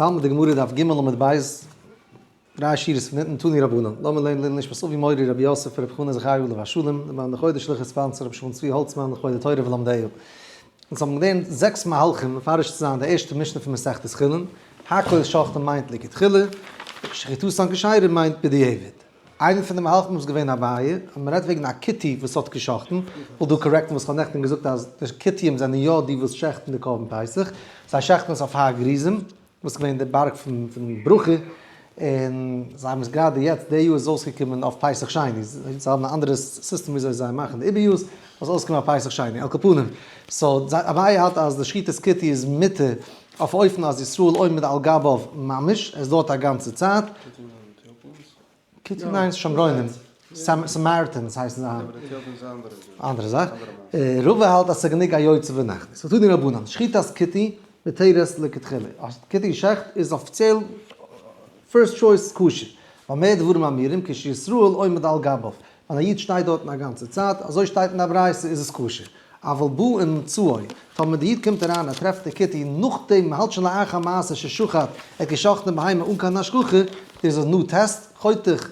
אונז האלטן מיט די גמרא דף ג' עמוד ב', דריי שורות פון אונטן, תנו רבנן, לאמיר לערנען לעילוי נשמת אבי מורי רבי יוסף רבי חנא זכרי' עליו השלום, למען די חודש לכ' sponsor רבי שמעון צבי האלצמאן לכבוד התורה ולומדיה. אונז האבן געלערנט זעקס מהלכים מפרש צו זיין די ערשטע משנה פון מסכת חולין, הכל שוחטין מיינט לכתחילה, שחיטתן כשרה מיינט בדיעבד. איינע פון די מהלכים איז געווען אביי, אז מען רעדט וועגן א כותי וואס האט גע'שחט'ן, כ'וויל דא correct ן וואס כ'האב נעכטן געזאגט אז די כותים זענען יא די וואס שעכטן די קרבן פסח, זיי שעכטן עס אויף הר גריזים, וואס איז געווען די בארג פון ברכה, און זיי האבן עס גראדע יעצט די יאר איז עס אויסגעקומען אויף פסח שני, זיי האבן א אנדערע סיסטעם וויאזוי זיי מאכן די עיבור יארס, איז אויסגעקומען אויף פסח שני, על כל פנים, so אביי האלט אז די שחיטת כותי איז מותר אויף אופן אז ישראל עומד על גביו ממש, ער איז דארט א גאנצע צייט. כותים ניין שומרונים, Samaritans הייסן זיי היינט. אנדערע זאך. רבא האלט אז ס'איז גענוג א יוצא ונכנס. ותנו רבנן, שחיטת כותי מותרת לכתחילה. א כותי שעכט איז אפיציעל first choice כשר. במה דברים אמורים כשישראל עומד על גביו. ווען א איד שטייט דארטן א גאנצע צייט, אזוי שטייט אין א ברייתא, איז עס כשר. אבל בא ומצאו, טאמער די איד קומט אריין ער טרעפט די כותי נאכדעם מען האלט שוין לאחר מעשה ששחט, ער האט געשחט'ן די בהמה אן קיין השגחה, דאס איז א new test, חותך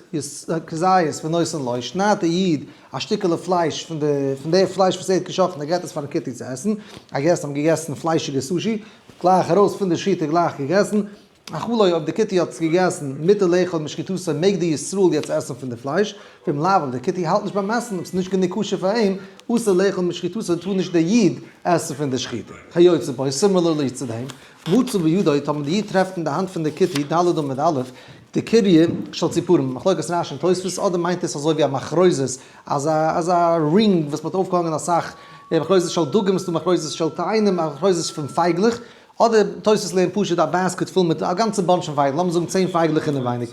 כזית ונותן לו, שניידט די איד א שטיקעלע פלייש פון די פון די פלייש וואס ער האט געשחט'ן ער געט עס פארן כותי צו עסן, I guess האבן געגעסן פליישיגע סושי, גלייך ארויס פון די שחיטה גלייך געגעסן, אכלו אויב די כותי האט עס געגעסן מותר לאכול משחיטתו מעג די ישראל יעצט עסן פון די פלייש, ואם לאו אויב די כותי האלט נישט ביים עסן אויב ס'איז נישט גענוג כשר פאר אים, אסור לאכול משחיטתו טאר נישט דער איד עסן פון די שחיטה. כיוצא בו, similarly צו דעם, מצא בידו טאמער די איד טרעפט אין די האנט פון די כותי ד' עמוד א', די קריה של ציפורים, מחלוקת רש"י און תוספות, אדער מיינט עס אזוי ווי א מחרוזת, אזא אזא רינג וואס מ'האט אויפגעהאנגען אסאך, מחרוזת של דגים, ס'דא מחרוזת של תאנים, א מחרוזת פון פייגלעך, אדער תוס' לערנט פשוט א basket פול מיט א גאנצע bunch פון פייגלעך, לאמיר זאגן צען פייגלעך אינעווייניג.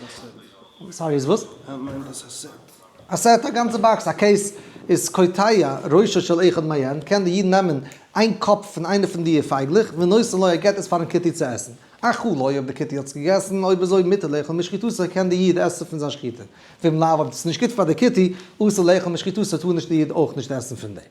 sorry איז וואס? מיינט דאס א set? א set, א גאנצע box, א case איז קוטע ראשו של אחד מהן, קען די איד נעמען איין קאפ פון איינע פון די פייגלעך, ונותן לו ער געט עס פארן כותי צו עסן. אכלו אויב די כותי האט עס געגעסן, אויב אזוי מותר לאכול משחיטתו קען די איד עסן פון זיין שחיטה. ואם לאו אויב עס איז נישט גוט פאר די כותי, אסור לאכול משחיטתו טאר נישט די איד אויך נישט עסן פון דעם.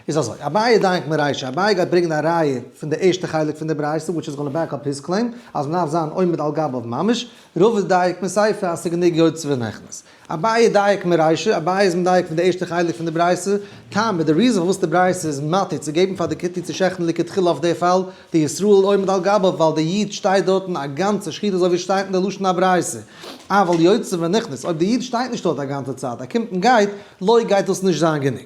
איז אזוי, אביי דייק מרישא, אביי גייט ברענגען א ראיה פון די ערשטע חלק פון די ברייתא which is gonna back up his claim אז מ'דארף זיין עומד על גביו ממש, רבא דייק מסיפא אז ס'גענוג יוצא ונכנס. אביי דייק מרישא, אביי איז מדייק פון די ערשטע חלק פון די ברייתא, טעמא, די reason פארוואס די ברייתא איז מתיר צו געבן פאר די כותי צו שעכטן לכתחילה אויף די פאל, דישראל עומד על גביו ווייל די איד שטייט דארטן א גאנצע שחיטה אזוי ווי עס שטייט אין די לשון הברייתא. אבל יוצא ונכנס, אויב די איד שטייט נישט דארט א גאנצע צייט, ער קומט און גייט, לא גייט דאס נישט זיין גענוג.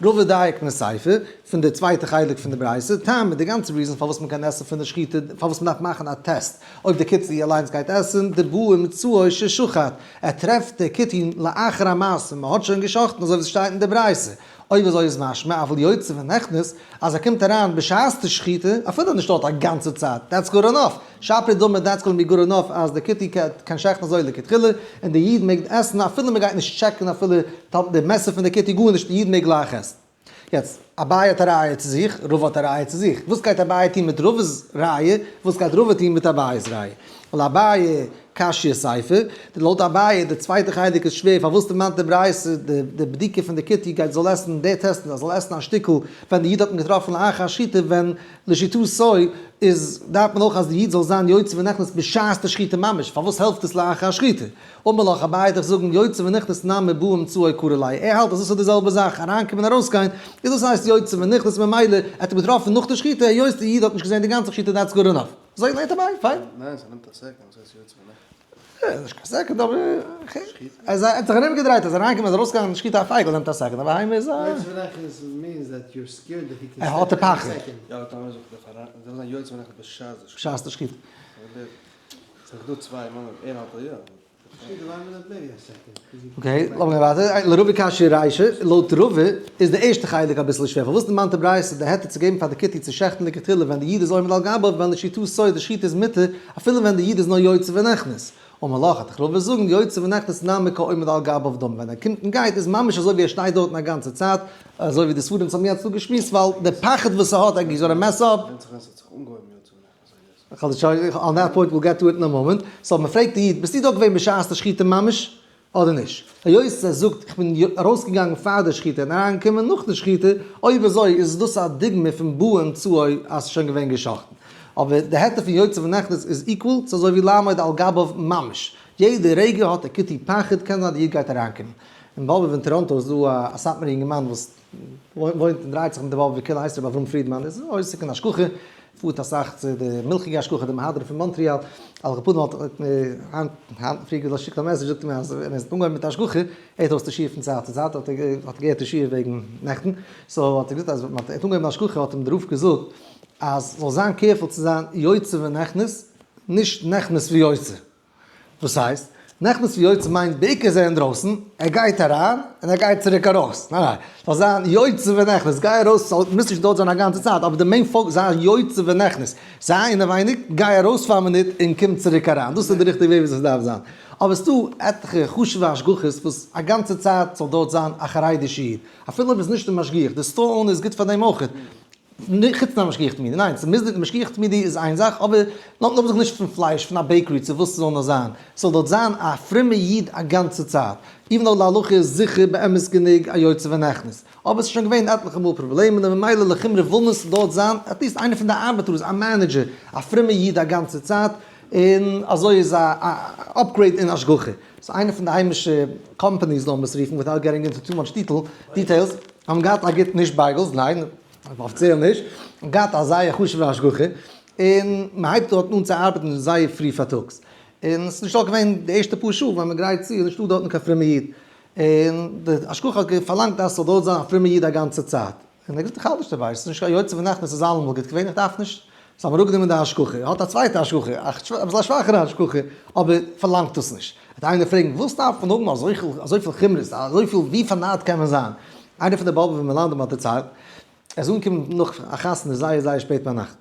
רבא דייק מסיפא, פון די צווייטע חלק פון די ברייתא, טעמא, די גאנצע reason פארוואס מען קען עסן פון די שחיטה, פארוואס מען דארף מאכן א טעסט אויב די כותי אליינס גייט עסן, דבא ומצאו ששחט, ער טרעפט די כותי לאחר המעשה, מען האט שוין געשחטן אזוי ווי עס שטייט אין די ברייתא, אויב אזוי איז משמע אבל יוצא ונכנס, אז ער קומט אריין בשעת די שחיטה, אפילו נישט דארט א גאנצע צייט, that's good enough, שפיר דמי that's gonna be good enough אז די כותי קען שעכטן אזוי לכתחילה, און די איד מעג עסן אפילו מען גייט נישט טשעקן אפילו די מעסער פון די כותי גארנישט, די איד מעג גלייך עסן. יעצט, אביי האט א ראיה צו זיך, רבא האט א ראיה צו זיך. וואס גייט אביי טון מיט רבא'ס ראיה? וואס גייט רבא טון מיט אביי'ס ראיה? ווייל אביי קשיא סיפא, לויט אביי די צווייטע חלק איז שווער, פארוואס דערמאנט די ברייתא די בדיקה פון די כותי גייט זאל עסן די טעסט אז זאל עסן א שטיקל ווען די איד האט אים געטראפן לאחר השחיטה ווען לשיטתו איז דארף מען אויך אז די איד זאל זיין יוצא ונכנס בשעת די שחיטה ממש, פארוואס העלפט עס לאחר השחיטה? אמר לך אביי וועט דיך זאגן יוצא ונכנס נמי בא ומצאו קרי ליה, ער האלט אז דאס איז די זעלבע זאך אריינקומען און ארויסגיין, איז דאס הייסט יוצא ונכנס ממילא ער האט אים געטראפן נאך די שחיטה היות די איד האט נישט געזען די גאנצע שחיטה that's good enough. אזוי לערנט אביי, פיין. ניין ס'נעמט א second, וואס הייסט יוצא ונכנס? נישט קיין second אבער ער האט זיך ארום געדרייט אז אריינקומען אז ארויסגיין שחיטה א פייגל נעמט א second אבער אהיים איז א. ער האט די פחד. בשעת די שחיטה. okay לאמיר גיין ווייטער, לרבא קשיא רישא, לויט רבא איז די ערשטע חלק אביסל שווער, פארוואס דערמאנט די ברייתא די היתר צו געבן פאר די כותי צו שעכטן לכתחילה ווען די איד איז עומד על גביו ווען לשיטתו די שחיטה איז מותר אפילו ווען די איד איז נאר יוצא ונכנס, אמר לך, וועט דיך רבא זאגן, יוצא ונכנס נמי כעומד על גביו דמי, ווען ער קומט און גייט איז ממש אזוי ווי ער שטייט דארטן א גאנצע צייט, אזוי ווי די ספרים וואס האבן יעצט דא געשמועסט, ווייל די פחד וואס ער האט, he's gonna mess up. On that point we'll get to it in a moment. so מען פרעגט די איד, ביסטו דא געווען בשעת די שחיטה ממש אדער נישט? היות ער זאגט איך בין ארויסגעגאנגען פאר די שחיטה און אריינגעקומען נאך די שחיטה, אויב אזוי איז דאס א דוגמא פון בא ומצאו אז ס'איז שוין געווען געשחט'ן. אבער די היתר פון יוצא ונכנס איז equal צו אזוי ווי לעמוד על גביו ממש. יעדע רגע האט דער כותי פחד, קען זיין די איד גייט אריינקומען. אין באבוב אין טאראנטא איז דא א סאטמארע אינגערמאן וואס וואוינט און דרייט זיך מיט די באבובער קהילה הייסט רבי אברהם פרידמאן איז עוסק אין השגחה, פארט אסאך צו די מילכיגע השגחה די מהדרין פון מאנטריאל, על כל פנים האט מיר היינט היינט פרי געשיקט א message זאגט ער מיר אז ווען ער איז אנגעהויבן מיט השגחה הערט אויס די שיעור פון צייט צו צייט האט ער האט געהערט די שיעור וועגן נעכטן so האט ער געזאגט אז ווען ער האט אנגעהויבן השגחה האט אים די רב געזאגט אז זאל זיין careful צו זיין יוצא ונכנס נישט נכנס ויוצא. וואס הייסט? נכנס ויוצא מיינט בעיקר איז ער אינדרויסן, ער גייט אריין און ער גייט צוריק ארויס. ניין ניין, זאל זיין יוצא ונכנס, גיי ארויס, זאל, מוזט נישט דארט זיין א גאנצע צייט, אבער די main focus זיין יוצא ונכנס, זיי אינעווייניג, גיי ארויס פאר א מינוט און קום צוריק אריין, דאס איז די ריכטיגע וועג ווי עס דארף זיין. אבער עס איז דא עטליכע חשוב'ע השגחות וואס א גאנצע צייט זאל דארט זיין א חרדישע איד, אפילו אויב איז נישט די משגיח, די store owner איז גוט פאר דעם אויך. חוץ פון א משגיח תמידי, ניין, ס'מוז נישט, משגיח תמידי איז איין זאך, אבער לאמיר זיך נישט פון פלייש, פון א bakery צו וואס ס'זאל נאר זיין, ס'זאל דארט זיין א פרומע איד א גאנצע צייט, even though להלכה איז זיכער באמת גענוג א יוצא ונכנס, אבער ס'איז שוין געווען עטליכע מאל פראבלעמען און ממילא לחומרא וויל מען ס'זאל דארט זיין at least איינער פון די ארבעטארס, א manager, א פרומע איד א גאנצע צייט, און אזוי איז א upgrade אין השגחה. סאו איינע פון די היימישע companies לאמיר עס רופן without getting into too much details, האבן געהאט א גוט, נישט bagels, ניין, אפיציעל נישט, געהאט א זייער חשוב'ע השגחה, און מען הייבט דארטן אן צו ארבעטן זייער פרי פארטאגס, און ס'איז נישט דארט געווען די ערשטע פאר שעה ווען מען גרייט צו איז נישטא דארטן קיין פרומע איד, און די השגחה האט פארלאנגט אז ס'זאל דארט זיין א פרומע איד א גאנצע צייט, און ער האט געזאגט איך האלט נישט דערביי, ס'איז נישט קיין יוצא ונכנס ס'איז אלעמאל גוט געווען איך דארף נישט, so האט מען אראפגענומען די השגחה, ער האט א צווייטע השגחה, אביסל א שוואכערע השגחה, אבער פארלאנגט דאס נישט. וועט איינער פרעגן וואס דארף מען האבן אזויפיל חומרות, אזויפיל ווי פארנארט קען מען זיין? איינער פון די באבובער מלמדים האט דערציילט, ער איז אנגעקומען נאך א חתונה זייער זייער שפעט ביינאכט,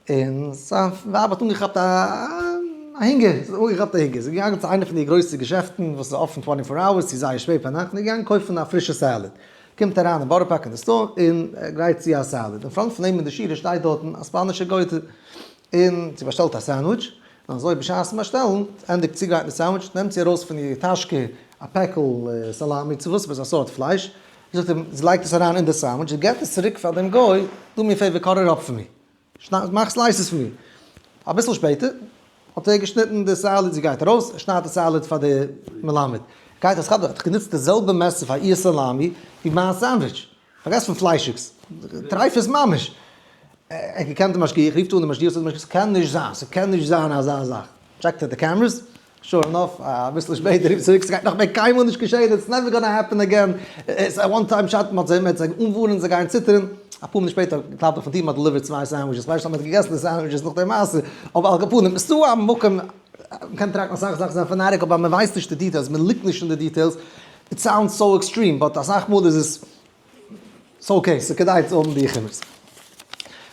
און זיין ווייב האט אנגעכאפט א הונגער, זי האט אנגעכאפט א הונגער, זי איז געגאנגען צו איינע פון די גרויסע געשעפטן וואס איז אפן twenty four hours צו זייער שפעט ביינאכט, און איז געגאנגען קויפן א פרישע salad, קומט אריין אין בארא פארק אין די store און גרייט צו א salad, אין front פון אים אין די שורה שטייט דארטן א ספאנישע גויטע, און זי באשטעלט א sandwich, און אזוי בשעת'ן באשטעלן, ענדיגט צוגרייטן די sandwich, נעמט זי ארויס פון איר טאשקע א פעקל סאלאמי צו וואס, עפעס א סארט פלייש, זי זאגט אים, זי לייגט עס אריין אין די sandwich, זי געבט עס צוריק פאר דעם גוי, do me favor cut it up פאר מיר, מאך slices פאר מיר. אביסל שפעטער האט ער געשניטן די salad, זי גייט ארויס, ער שניידט די salad פאר די מלמד, גייט אויס כאפט ער האט גענוצט די זעלבע מעסער פאר איר סאלאמי ווי מיין sandwich, פארגעס פון פליישיגס, טרייפות ממש. ער האט געקענט די משגיח, רופט אן די משגיח, זאגט די משגיח ס'קען נישט זיין, ס'קען נישט זיין אזא זאך, טשעקט ער די cameras, sure enough, אביסל שפעטער רופט צוריק, ס'גייט נאך מער קיינמאל נישט געשען, it's never gonna happen again, it's a one time shot, מ'האט זיי מ'האט זיי אנווארענט זיי גייען ציטערן, אפאר מינוט שפעטער קלאפט אויפן טיר מ'האט delivered צוויי sandwiches, כ'ווייס נישט אויב מ'האט געגעסן די sandwiches נאך די מעשה, אבער על כל פנים, ס'דא א מקום, מ'קען טראכטן אסאך זאכן זענען fanatic אבער מ'ווייסט נישט די details, מ'ליגט נישט אין די details, it sounds so extreme, but אסאך מאל איז עס ס'איז okay, ס'איז כדאי צו האבן די חומרות.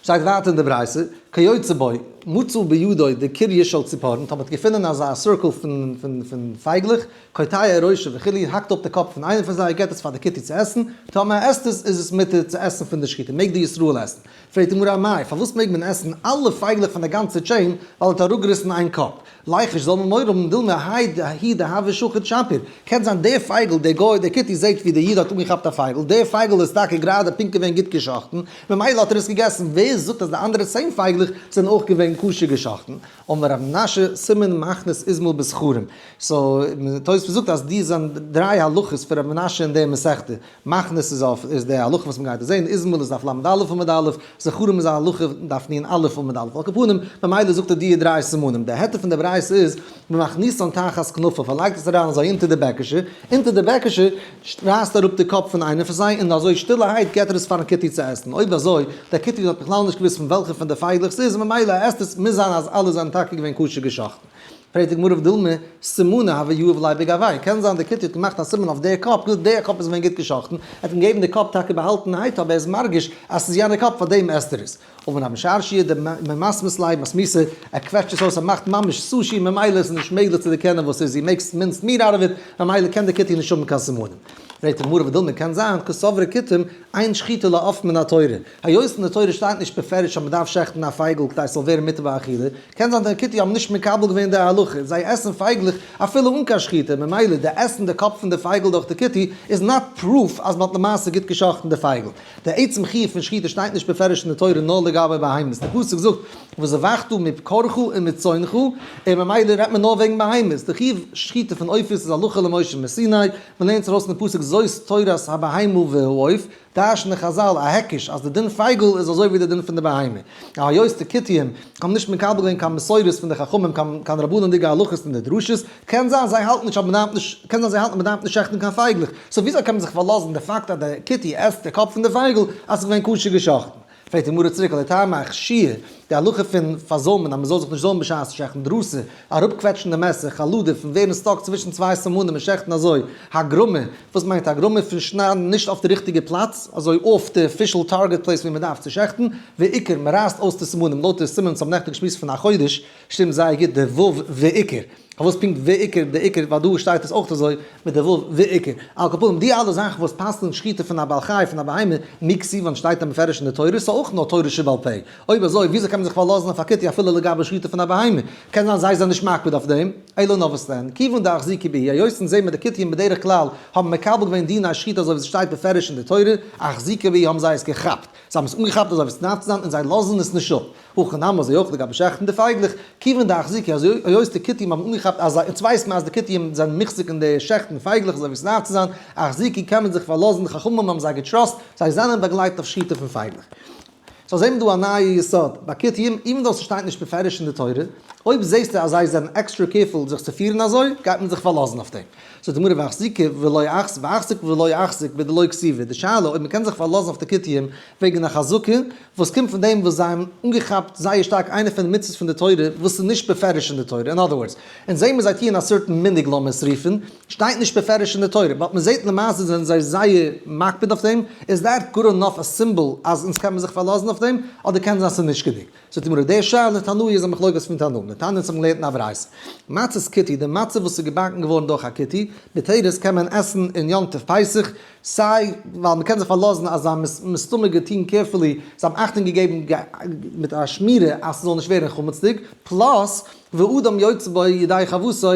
שטייט ווייטער אין די ברייתא, כיוצא בו, מצא בידו דקוריא של ציפורן, טאמער האט געפונען אזא circle פון פייגלעך, קוטע ראשו וכו', האקט אפ די קאפ פון איינער פון זיי, געבט עס פאר די כותי צו עסן, טאמער ער עסט עס, איז עס מותר צו עסן פון די שחיטה, מעג די ישראל עסן. פרעגט די גמרא אמאי, פארוואס מעג מען עסן אלע פייגלעך פון די גאנצע chain, ווייל ער האט אראפגעריסן איין קאפ? ליחוש זאל מען מורא האבן דילמא האי דההוא דהוה שחיט שפיר, קען זיין דער פייגל, דער גוי, דער כותי זעהט ווי דער איד האט אנגעכאפט א פייגל, דער פייגל איז טאקע גראדע פונקט געווען גוט געשאכטן, ממילא האט ער עס געגעסן, ווער זאגט אז די אנדערע צען פייגלעך זענען אויך געווען כשר געשאכטן? אמר רב מנשה, סימן מכניס איזמל בזכרים. so, תוספות זאגט אז די זענען דריי הלכות פון רב מנשה אין די מסכתא. מכניס איז אויף איז די הלכה וואס מ'גייט דא זעהן, איזמל איז דף ל"א עמוד א', זכרים איז א הלכה דף נ"א עמוד א', על כל פנים, ממילא זאגט ער די דריי סימנים, די היתר פון די ברייתא איז, ומכניסן תחת כנפיו, ער לייגט עס אריין אזוי אונטער די בעקעשע, אונטער די בעקעשע רייסט ער אראפ די קאפ פון איינער פון זיי און אזוי שטילערהייט געט ער עס פארן כותי צו עסן, אויב אזוי, דער כותי האט בכלל נישט געוואוסט פון וועלכע פון די פייגלעך ס'איז, ממילא ער עסט עס, מוז זיין אז אלע זענען טאקע געווען כשר געשאכטן. פרעגט די גמרא ודילמא סימנא הוה יהיב ליה בגויה, קען זיין די כותי האט געמאכט א סימן אויף די קאפ, געזאגט די קאפ איז געווען גוט געשאכטן, ער האט אים געגעבן די קאפ טאקע באהאלטענערהייט אבער ער איז מרגיש אז ס'איז יענע קאפ פארדעם עסט ער עס. אמר רב משרשיא דממסמס ליה מסמוסי, ער קוועטשט עס אויס ער מאכט ממש סושי ממילא איז נישט מעגליך צו דערקענען וואס ס'איז, he makes minced meat out of it, ממילא קען די כותי נישט האבן קיין סימנים. פרעגט די גמרא ודילמא קען זיין קסברי כותים אין שחיטה לעוף מן התורה, היות אין די תורה שטייט נישט בפירוש אז מ'דארף שעכטן א פייגל כדי ס'זאל ווערן מותר באכילה, קען זיין די כותי האבן נישט מקבל געווען די הלכה, זיי עסן פייגלעך אפילו אן קיין שחיטה, ממילא די עסן די קאפ פון די פייגל דורך די כותי איז not proof אז מ'האט למעשה גוט געשאכטן די פייגל. די עצם חיוב פון שחיטה שטייט נישט בפירוש אין די תורה נאר. לגבי בהמות, די פסוק זאגט וזבחת מבקרך ומצאנך, און ממילא רעדט מען נאר וועגן בהמות, די חיוב שחיטה פון עופות איז הלכה למשה מסיני, מען לערנט עס ארויס פון די פסוק זאת תורת הבהמה והעוף, דרש'נען חזל א היקש אז די דין פייגל איז אזוי ווי די דין פון די בהמה. היות די כותים האבן נישט מקבל געווען קיין מסורות פון די חכמים קיין קיין רבנן'דיגע הלכות און די דרשות, קען זיין זיי האלטן נישט אז מ'דארף נישט, קען זיין זיי האלטן אז מ'דארף נישט שעכטן קיין פייגלעך, so וויאזוי קען מען זיך פארלאזן די פאקט אז די כותי עסט די קאפ פון די פייגל אז ס'איז געווען כשר געשאכטן? פרעגט די גמרא צוריק לטעמיך אכשויי, די הלכה פון פארזוימען אז מ'זאל זיך נישט זוימען בשעת שעכטן, דרסה, אראפקוועטשן די מעסער, חלדה, פון ווערן stuck צווישן צוויי סימנים און שעכטן אזוי, הגרמה, וואס מיינט הגרמה? פון שניידן נישט אויף די ריכטיגע פלאץ, אזוי off די official target place ווי מ'דארף צו שעכטן, ועיקור, מ'רייסט אויס די סימנים, לויט די סימן וואס האבן נעכטן געשמועסט פון החודש, שטימט זייער גוט די ו' ועיקור. פארוואס פונקט ועיקור די עיקר ווייל דא שטייט עס אויך אזוי מיט די ו' ועיקור. על כל פנים די אלע זאכן וואס פסל'ן שחיטה פון א בעל חי פון א בהמה מי כתיבן שטייט א מפרש אין די תורה ס'איז אויך נאר תורה שבעל פה. אויב אזוי וויאזוי קען מען זיך פארלאזן אויף א כותי אפילו לגבי שחיטה פון א בהמה? קען זיין זיי זענען נישט מקפיד אויף דעם. אלא נאר וואס דען? כיוון דאחזיקו בהו היות אונז זעהן מיר די כותים בדרך כלל האבן מקבל געווען דיני שחיטה אזוי ווי ס'שטייט בפירוש אין די תורה, אחזיקו בהו האבן זיי עס געכאפט. זיי האבן עס אנגעכאפט אזוי ווי ס'דארף צו זיין און זיי לאזן עס נישט אפ. הכא נמי אזוי אויך לגבי שעכטן די פייגלעך, כיוון דאחזיקו אזוי היות די כותים האבן אנגעכאפט אז זיי, אונז ווייסט מען אז די כותים זענען מוחזק אין די שעכטן פייגלעך אזוי ווי ס'דארף צו זיין, אחזיקו קען מען זיך פארלאזן, די חכמים האבן זיי גע trust, זיי זענען באגלייבט אויף שחיטה פון פייגלעך. so זעהן מיר דא א נייע יסוד ביי כותים, even though ס'שטייט נישט בפירוש אין די תורה, אויב זעהסטו אז זיי זענען extra careful זיך צו פירן אזוי, גייט מען זיך פארלאזן אויף דעם. זאגט די גמרא ואחזיקו ולא אחז ואחזיק ולא אחזיק בדלא כתיבא, די שאלה אויב מ'קען זיך פארלאזן אויף די כותים וועגן א חזקה, וואס קומט פון דעם וואס זיי האבן אנגעכאפט זייער שטארק איינע פון די מצוות פון די תורה וואס איז נישט בפירוש אין די תורה, in other words, אונז זעהן מיר זיי טוען א certain מנהג לאמיר עס רופן, שטייט נישט בפירוש אין די תורה, but מען זעהט למעשה זענען זיי זייער מקפיד אויף דעם, איז that good enough א symbol אז אונז קען מען זיך פארלאזן אויף דעם, אדער קען זיין ס'איז נישט גענוג. זאגט די גמרא, די שאלה תנאי איז א מחלוקת פון תנאים, די תנאים האבן געלערנט אין א ברייתא, מצות כותי, די מצה וואס איז געבאקן געווארן דורך א כותי, מותרת קען מען עסן אין יום טוב פסח, סיי ווייל מ'קען זיך פארלאזן אז זיי האבן עס מסתמא געטון carefully, זיי האבן אכטונג געגעבן מיט א שמירה אז ס'זאל נישט ווערן חמצ'דיג, plus ואדם יוצא בו ידי חובתו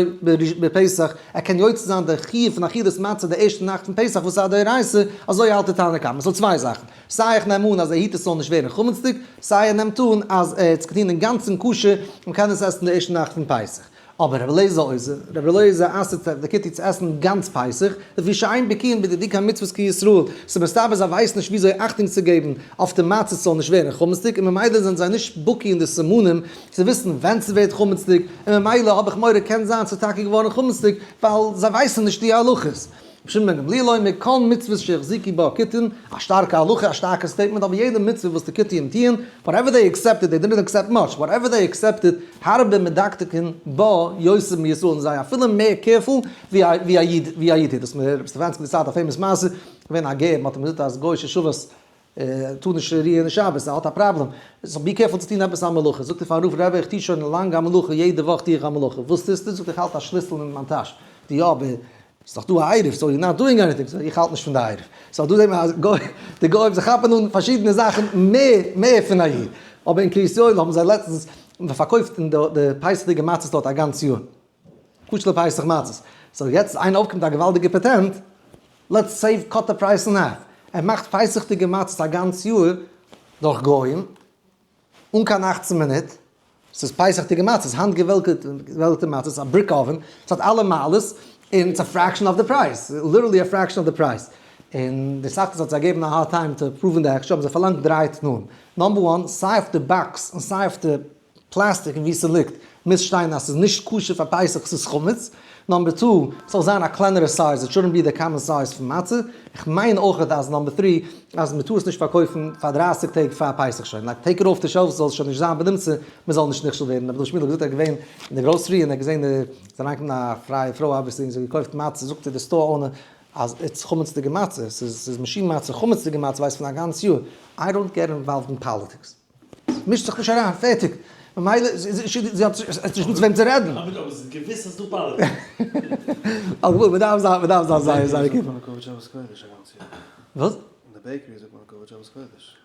בפסח, ער קען יוצא זיין די חיוב פון אכילת מצה די ערשטע נאכט פון פסח וואס איז א דאורייתא, אזוי האלט די תנא קמא. so צוויי זאכן, סיי איך נעם אן אז ער היט עס זאל נישט ווערן חמצ'דיג, סיי ער נעמט אן אז ער האט עס געטון אינגאנצן כשר און קען עס עסן די ערשטע נאכט פון פסח. אבער רבי אליעזר אוסר, רבי אליעזר אסר'ט די כותי צו עסן גאנץ פסח, לפי שאין בקיאין בדקדוקי המצוות כישראל, ס'איז מסתבר זיי ווייסן נישט וויאזוי אכטונג צו געבן אויף די מצות ס'זאל נישט ווערן חמצ'דיג און ממילא זענען זיי נישט בקי אין די סימנים צו וויסן ווען ס'ווערט חמצ'דיג, און ממילא האב איך מורא קען זיין ס'איז טאקע געווארן חמצ'דיג ווייל זיי ווייסן נישט די הלכות. רבי שמעון בן גמליאל אומר כל מצוות שהחזיקו בה הכותים, א שטארקע הלכה, א שטארקע statement, אבער יעדע מצוה וואס די כותים טוען, whatever they accepted, they didn't accept much, whatever they accepted, הרבה מדקדקין בה יותר מישראל, און זיי אפילו מער careful ווי א איד, ווי א איד טוט. דאס מיר רבי סטעפאנסקי דערציילט א famous מעשה, געווען א גר, מ'האט אים געזאגט אז גוי'שע שבת טאר נישט רירן שבת, ער האט א פראבלעם, so be careful צו טון עפעס א מלאכה, זאגט ער פארן רב, רבי איך טו שוין לאנג א מלאכה, יעדע וואך טו איך א מלאכה, וואס טוסטו? זאגט ער איך האלט א שליסל אין מיין טאש, די יא אבער ס'איז דאך דא א עירוב, so you're not doing anything, so איך האלט נישט פון די עירוב, so דא זעט מען אז די גוים זיי כאפן אן פארשידענע זאכן מער מער פון א איד, אבער אין קרית יואל האבן זיי לעצטנס פארקויפט אין די פסח'דיגע מצות דארט א גאנץ יאר. כשר'ע פסח מצות. so יעצט איינער אויפקומט א געוואלדיגע patent, let's say cut the price in half. ער מאכט פסח'דיגע מצות א גאנץ יאר דורך גוים, אן קיין 18 מינוט, ס'איז פסח'דיגע מצות, האנט געוועלקטע מצות, א brick oven, ס'האט אלע מעלות, און it's a fraction of the price, literally a fraction of the price. און די סאכדעס האט זיי געגעבן א hard time צו approve ן די הכשר, האבן זיי פארלאנגט דריי תנאים. number one, סיי אויף די box און סיי אויף די פלאסטיק און ווי ס'ליגט מוז שטיין אז ס'איז נישט כשר פאר פסח ס'איז חמץ, number two ס'זאל זיין א קלענערע size it shouldn't be the common size פון מצה, איך מיין אויכעט אז number three אז מ'טאר עס נישט פארקויפן פאר 30 טעג פאר פסח שוין, like take it off the shelf ס'זאל שוין נישט זיין בנמצא מ'זאל נישט נכשל ווערן, רבי דוד שמידל האט געזאגט ער איז געווען אין די גראסערי און ער האט געזען די ס'איז אריינגעקומען א פרייע פרוי obviously און זי האט געקויפט מצה זאגט ער די store owner אז it's חמצ'דיגע מצה ס'איז מאשין מצה חמצ'דיגע מצה ווייסט פון א גאנץ יאר, I don't get involved in politics. מישט זיך נישט אריין, פערטיג. ממילא זי האט נישט דא צו וועם צו רעדן. אבער עס איז געוויס אז דא פאליטיק. אבער מען דארף זיין, מען דארף זיין זייער זייער careful. אין די bakery זאגט מען לכבוד שבת קודש א גאנץ יאר. וואס? אין די bakery זאגט מען לכבוד שבת קודש.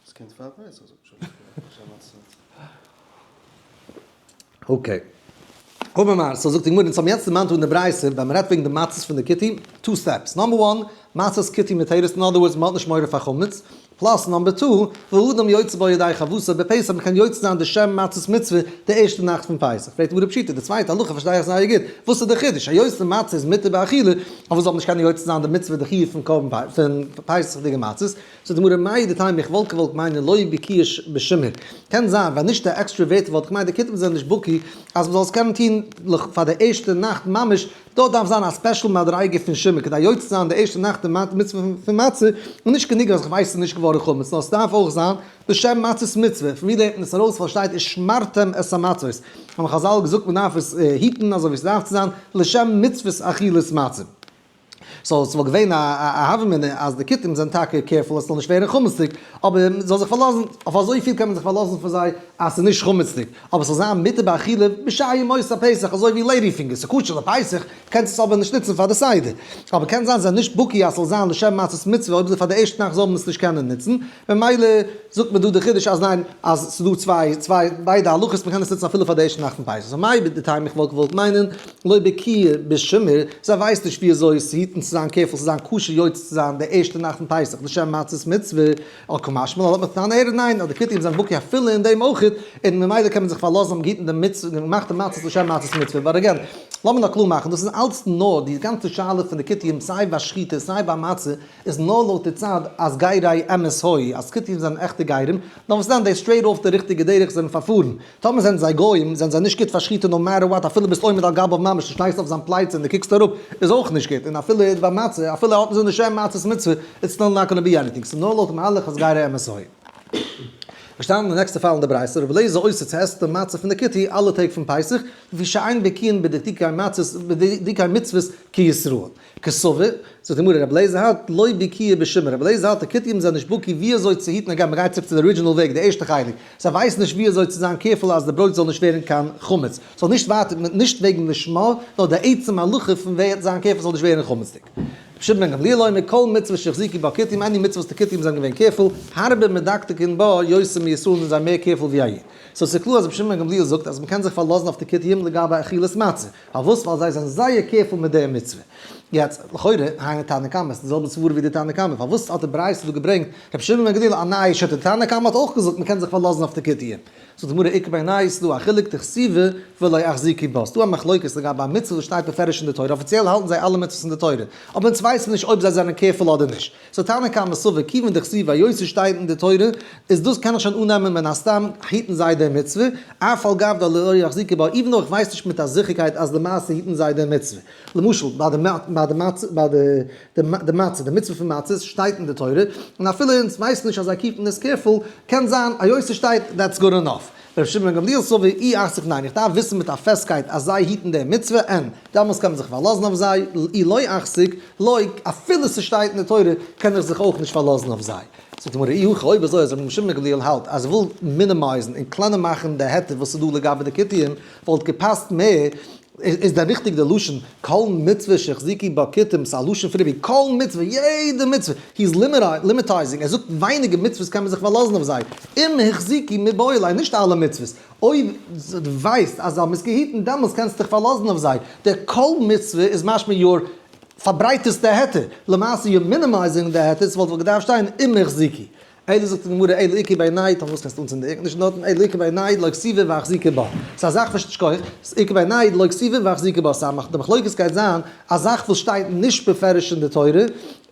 עס קומט פאר פסח זאגט מען שוין לכבוד שבת. okay. אמר מר, so זאגט די גמרא, אונז האבן יעצט דערמאנט אין די ברייתא, ווען מ'רעדט וועגן די מצות פון די כותי, two steps. number one, מצות כותי מותרת, in other words, מ'האט נישט מורא פאר חמץ. Plus number two, והאדם יוצא בה ידי חובתו בפסח, מ'קען יוצא זיין די שם מצות מצוה די ערשטע נאכט פון פסח. פרעגט די גמרא פשיטא, די צווייטע הלכה פארשטיי איך זייער גוט, וואס איז די חידוש? היות די מצה איז מותר באכילה, פארוואס זאל מען נישט קענען יוצא זיין די מצוה די חיוב פון קרבן פון פסח'דיגע מצות? זאגט די גמרא מהו דתימא איך וואלט געוואלט מיינען לא בקיאי בשימור, קען זיין ווען נישט די עקסטרע ווערטער וואלט איך געמיינט די כותים זענען נישט בקי אז מ'זאל עס קענען טון פאר די ערשטע נאכט ממש, דארט דארף זיין א special מדריגה פון שימור כדי יוצא צו זיין די ערשטע נאכט די מצוה פון מצה, און נישט גענוג אז איך ווייס ס'איז נישט געווארן חמץ, נאר ס'דארף אויך זיין לשם מצות מצוה, פון ווי לערנט מען עס ארויס ווייל שטייט ושמרתם את המצות, האבן חזל געזאגט מ'דארף עס היטן אזוי ווי ס'דארף צו זיין לשם מצוות אכילת מצה. So ס'וואלט געווען א הוה אמינא אז די כותים זענען טאקע careful אז ס'זאל נישט ווערן חמצ'דיג, אבער מ'זאל זיך פארלאזן, אויף אזויפיל קען מען זיך פארלאזן פון זיי אז ס'איז נישט חמצ'דיג, אבער ס'זאל זיין מותר באכילה בשאר ימות הפסח אזוי ווי lady fingers, ס'איז כשר לפסח, קענסט עס אבער נישט נוצן פאר די סדר. אבער קען זיין זיי זענען נישט בקי אז ס'זאל זיין לשם מצות מצוה אויב אזוי פאר די ערשטע נאכט זאל מען עס נישט קענען נוצן, ממילא זאגט מען דא די חידוש אז ניין אז ס'איז דא צוויי צוויי ביידע הלכות מ'קען עס נוצן אפילו פאר די ערשטע נאכט פון פסח. So מהו דתימא איך וואלט געוואלט מיינען לא בקיאי בשימור, זיי ווייסן נישט ווי אזוי צו היטן צו זיין careful צו זיין כשר יוצא צו זיין די ערשטע נאכט פון פסח לשם מצות מצוה, או קא משמע לן האט מען טענה ערב ניין אז די כותים זענען בקי אפילו אין דעם אויך, און ממילא קען מען זיך פארלאזן אויף געהיטן די מצוה און געמאכט די מצות לשם מצות מצוה, but again, לאמיר נאר קלאר מאכן, דאס איז אלץ נאר די גאנצע שאלה פון די כותים סיי ביי שחיטה סיי ביי מצה איז נאר לויט די צד אז גרי אמת היו, אז כותים זענען עכטע גרים, נאר וואס דען די straight אויף די ריכטיגע דרך זענען פארפארן, טאמער זענען זיי גוים זענען זיי נישט גוט פאר שחיטה no matter what אפילו ביסט עומד על גביו ממש דו שטייסט אויף זיין פלייצע און דו קוקסט אראפ איז אויך נישט גוט און אפילו ביי מצה אפילו האט מען זיי לשם מצות מצוה it's still not gonna be anything ס'איז נאר לויט מהלך אז גרי אמת היו. פארשטאנען די נעקסטע פאל אין די ברייתא רבי אליעזר אוסר צו עסן די מצה פון די כותי אלע טעג פון פסח לפי שאין בקיאין בדקדוקי מצות בדקדוקי מצוות כישראל. קסבר, זאגט די גמרא רבי אליעזר האלט לא בקיאי בשימור, רבי אליעזר האלט די כותים זענען נישט בקי ווי אזוי צו היטן again מ'גייט צוריק צו די original וועג די ערשטע חלק, זיי ווייסן נישט ווי אזוי צו זיין careful אז די ברויט זאל נישט ווערן קיין חמץ, so נישט ווייטער נישט וועגן לשמה נאר די עצם הלכה פון ווער זיין careful זאל נישט ווערן חמצ'דיג. רבי שמעון בן גמליאל אומר כל מצוה שהחזיקו בה כותים any מצוה וואס די כותים זענען געווען careful, הרבה מדקדקין בה יותר מישראל זענען זיי מער careful ווי א איד. So ס'איז קלאר אז רבי שמעון בן גמליאל זאגט אז מ'קען זיך פארלאזן אויף די כותים לגבי אכילת מצה. פארוואס? ווייל זיי זענען זייער careful מיט די מצוה. יעצט, לכאורה, היינו תנא קמא, ס'איז די זעלבע סברא ווי די תנא קמא, פארוואס האט די ברייתא דא געברענגט רבי שמעון בן גמליאל א נייע שיטה? די תנא קמא האט אויך געזאגט מ'קען זיך פארלאזן אויף די כותים. זאגט די גמרא, איכא בינייהו ס'איז דא א חילוק דכתיבא ולא אחזיקו בה. ס'דא א מחלוקת לגבי א מצוה וואס שטייט בפירוש אין די תורה, אפיציעל האלטן זיי אלע מצוות אין די תורה, אבער אונז ווייסן נישט אויב זיי זענען careful אדער נישט. So תנא קמא סבר כיוון דכתיבא היות ס'שטייט אין די תורה איז דאס קען איך שוין אננעמען מן הסתם היטן זיי די מצוה, אף על גב דלא אחזיקו בה even though איך ווייס נישט מיט א זיכערקייט אז למעשה היטן זיי די מצוה. למשל ביי די ביי די מצה ביי די די מצה די מצוה פון מצות שטייט אין די תורה און אפילו אונז ווייסן נישט אז זיי keep ן עס careful קען זיין היות ס'שטייט that's good enough. ר' שמעון בן גמליאל סבר אי אחזיק ניין איך דארף וויסן מיט א פעסטקייט אז זיי היטן די מצוה און דעמאלס קען מען זיך פארלאזן אויף זיי, אי לא אחזיק לא, אפילו ס'שטייט אין די תורה קען איך זיך אויך נישט פארלאזן אויף זיי. זאגט די גמרא אי הכי אויב אזוי אז רבי שמעון בן גמליאל האלט אז ער וויל minimize ן און קלענער מאכן די היתר וואס איז דא לגבי די כותים וואלט געפאסט מער, איז דען ריכטיג די לשון כל מצוה שהחזיקו בה כותים, ס'איז א לשון פון ריבוי, כל מצוה, יעדע מצוה, he is limitizing, ער זאגט ווייניגער מצוות קען מען זיך פארלאזן אויף זיי, אם החזיקו מיבעי ליה, נישט אלע מצוות, אויב דו ווייסט אז זיי האבן עס געהיטן דעמאלס קענסטו דיך פארלאזן אויף זיי, דער כל מצוה איז משמע יור פארברייטערסט די היתר, למעשה you're minimizing די היתר, ס'וואלט וואלט געדארפט שטיין אם החזיקו. אלא זאגט די גמרא אלא איכא בינייהו, פארוואס קענסטו אנצינדן די air condition דארטן, אלא איכא בינייהו דלא כתיבא ואחזיקו בה, ס'איז א זאך וואס שכוח, איכא בינייהו דלא כתיבא ואחזיקו בה, סא די מחלוקת גייט זיין א זאך וואס שטייט נישט בפירוש אין די תורה,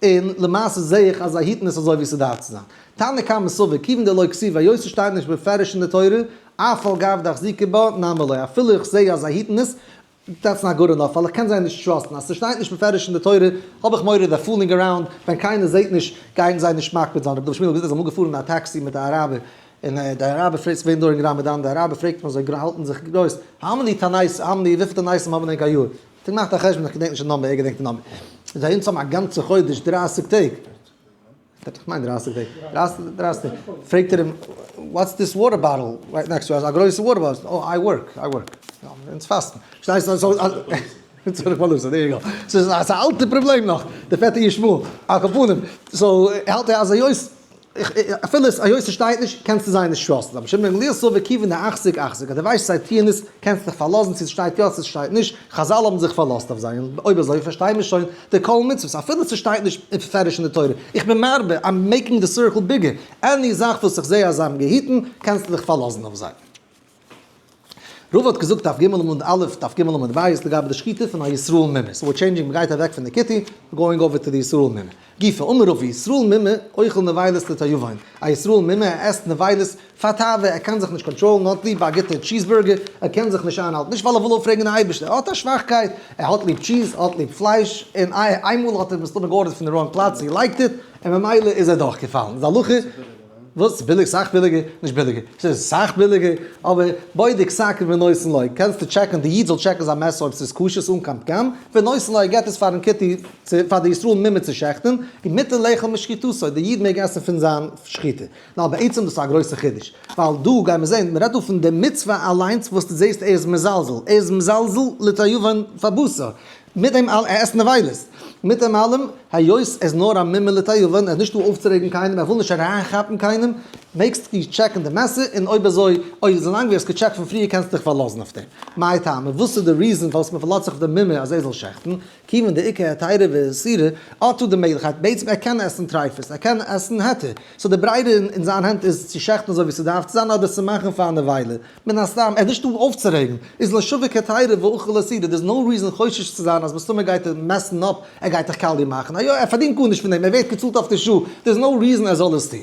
און למעשה זעה איך אז זיי היטן עס אזוי ווי ס'דארף צו זיין. תנא קמא סבר, כיוון דלא כתיבא, היות ס'שטייט נישט בפירוש אין די תורה, אף על גב דאחזיקו בה, נמי לא, אפילו איך זעה אז זיי היטן עס, that's not good enough, ווייל איך קען זיי נישט trust ן, אז ס'שטייט נישט בפירוש אין די תורה, האב איך מורא they're fooling around, ווען קיינער זעט נישט, גייען זיי נישט מקפיד זיין, רבי דוד שמואל האט געזאגט אז ער איז אמאל געפארן אין א טעקסי מיט א אראבער, און דער אראבער פרעגט, ס'געווען during ראמאדאן, דער אראבער פרעגט אים אזוי האלטן זיך גרויס, how many תענית, how many, וויפיל תעניתים האבן ענק א יאר? האט ער געמאכט א חשבון, איך געדענק נישט די number, ער געדענקט די number, זיי אונז האבן א גאנצע חודש דרייסיג טעג. איך מיין דרייסיג טעג, דרייסיג טעג, פרעגט ער אים, what's this water bottle right next to, אזא גרויסע water bottle, oh I work, I work, אונז פאסטן, פארשטייסט, צורך פרנסה, there you go, ס'איז א אלטע פראבלעם נאך, די פעטע ישמעאל, על כל פנים, so האלט ער אז היות. אפילו עס היות עס שטייט נישט, קענסטו זיי נישט trust ן. רבי שמעון בן גמליאל סבר כיוון דאחזיק אחזיק, אז דו ווייסט זיי טוען עס, קענסטו דיך פארלאזן צו עס שטייט יא צו עס שטייט נישט, חזל האבן זיך פארלאזט אויף זיי, און אויב אזוי פארשטיי מיר שוין די כל מצוות, אפילו ס'שטייט נישט בפירוש אין די תורה, איך בין מרבה, I'm making the circle bigger, any זאך וואס איך זע אז זיי האבן געהיטן, קענסטו דיך פארלאזן אויף זיי. רבא האט געזאגט דף ג' עמוד א', דף ג' עמוד ב', לגבי די שחיטה פון א ישראל מומר, so we're changing, מ'גייט אוועק פון די כותי, we're going over to the ישראל מומר. גופא, אמר רבא, ישראל מומר אוכל נבילות לתיאבון, א ישראל מומר ער עסט נבילות פאר תאווה, ער קען זיך נישט control ן, ער האט ליב א גוטע cheeseburger, ער קען זיך נישט איינהאלטן, נישט ווייל ער וויל אויפרעגן די אייבערשטער, ער האט א שוואכקייט, ער האט ליב cheese, ער האט ליב פלייש, און איינמאל האט ער מסתמא גע order ט פון די wrong פלאץ, he liked it, און ממילא איז ער דורכגעפאלן. איז הלכה. וואס? ביליג? סאך ביליגער? נישט ביליגער. ס'איז סאך ביליגער, אבער בודק סכין ונותן לו, קענסטו check ן, די איד זאל check ן זיין מעסער אויב ס'איז כשר ס'אן קיין פגם, ונותן לו ער געט עס פארן כותי פאר די ישראל מומר צו שעכטן, ומותר לאכול משחיטתו, די איד מעג עסן פון זיין שחיטה. נאר בעצם דאס איז א גרויסע חידוש, ווייל דא גיימיר זען, מ'רעדט דא פון די מצוה אליינס וואס דו זעסט ער איז מזלזל, ער איז מזלזל לתיאבון פאר בשר, מיט דעם אלעם, ער עסט נבילות. מיט דעם אלעם, היות ער איז נאר א מומר לתיאבון, ער איז נישט דא אויפצורעגן קיינעם, ער וויל נישט אריינכאפן קיינעם, מעגסטו check ן די מעסער, און אויב אזוי, אויב אזוי לאנג ווי האסט גע check ט פון פריער קענסטו דיך פארלאזן אויף דעם. מאי טעמא, וואס איז די reason פארוואס מען פארלאזט זיך אויף די מומר אז ער זאל שעכטן? כיוון דאיכא היתירא ואיסורא, אטו דמלך, בעצם ער קען עסן טריפות, ער קען עסן היתר, so די ברירה אין זיין הענט איז צו שעכטן אזוי ווי ס'דארף צו זיין אדער צו מאכן פאר א נבילה. מן הסתם, ער איז נישט דא אויפצורעגן, איז לא שביק היתירא ואכיל איסורא, there is no reason חושש צו זיין אז מסתמא גייט ער mess ן up, ער גייט דיך קאליע מאכן, א יא ער פארדינט גארנישט פון דעם, ער ווערט געצאלט אויף די שעה, there is no reason ער זאל עס טון.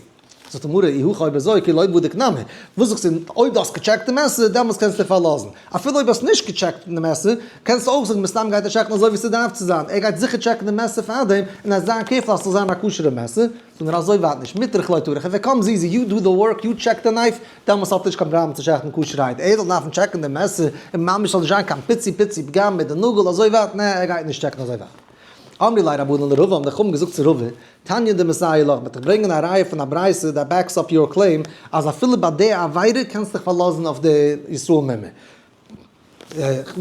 זאגט די גמרא, אי הכי אויב אזוי כי לא בדיק נמי, וואס זאגסטו, אויב דו האסט גע check ט די מעסער, דעמאלטס קענסטו דיך פארלאזן, אפילו אויב האסט נישט גע check ט די מעסער, קענסטו אויך זאגן מסתם גייט ער check ן אזוי ווי ס'דארף צו זיין, ער גייט זיכער check ן די מעסער פארדעם, און ער זיין careful אז ס'זאל זיין א כשר'ע מעסער, זאג נאר אזוי ווייט נישט, מיטרח לא טרח, if it comes easy, you do the work, you check the knife, דעמאלטס האט ער נישט קיין פראבלעם צו שעכטן כשר'הייט, ער זאל דארפן check ן די מעסער, און ממש זאל נישט זיין קיין פיצי פיצי פגם מיט די נאגל אזוי ווייט, נע ער גייט נישט check ן אזוי ווייט. אמרי ליה רבנן לרבא האבן די חכמים געזאגט צו רבא, תניא דמסייע לך, מ'וועט דיך ברענגען א ראיה פון א ברייתא that backs up your claim אז אפילו ביי די עבירה קענסטו דיך פארלאזן אויף די ישראל מומר.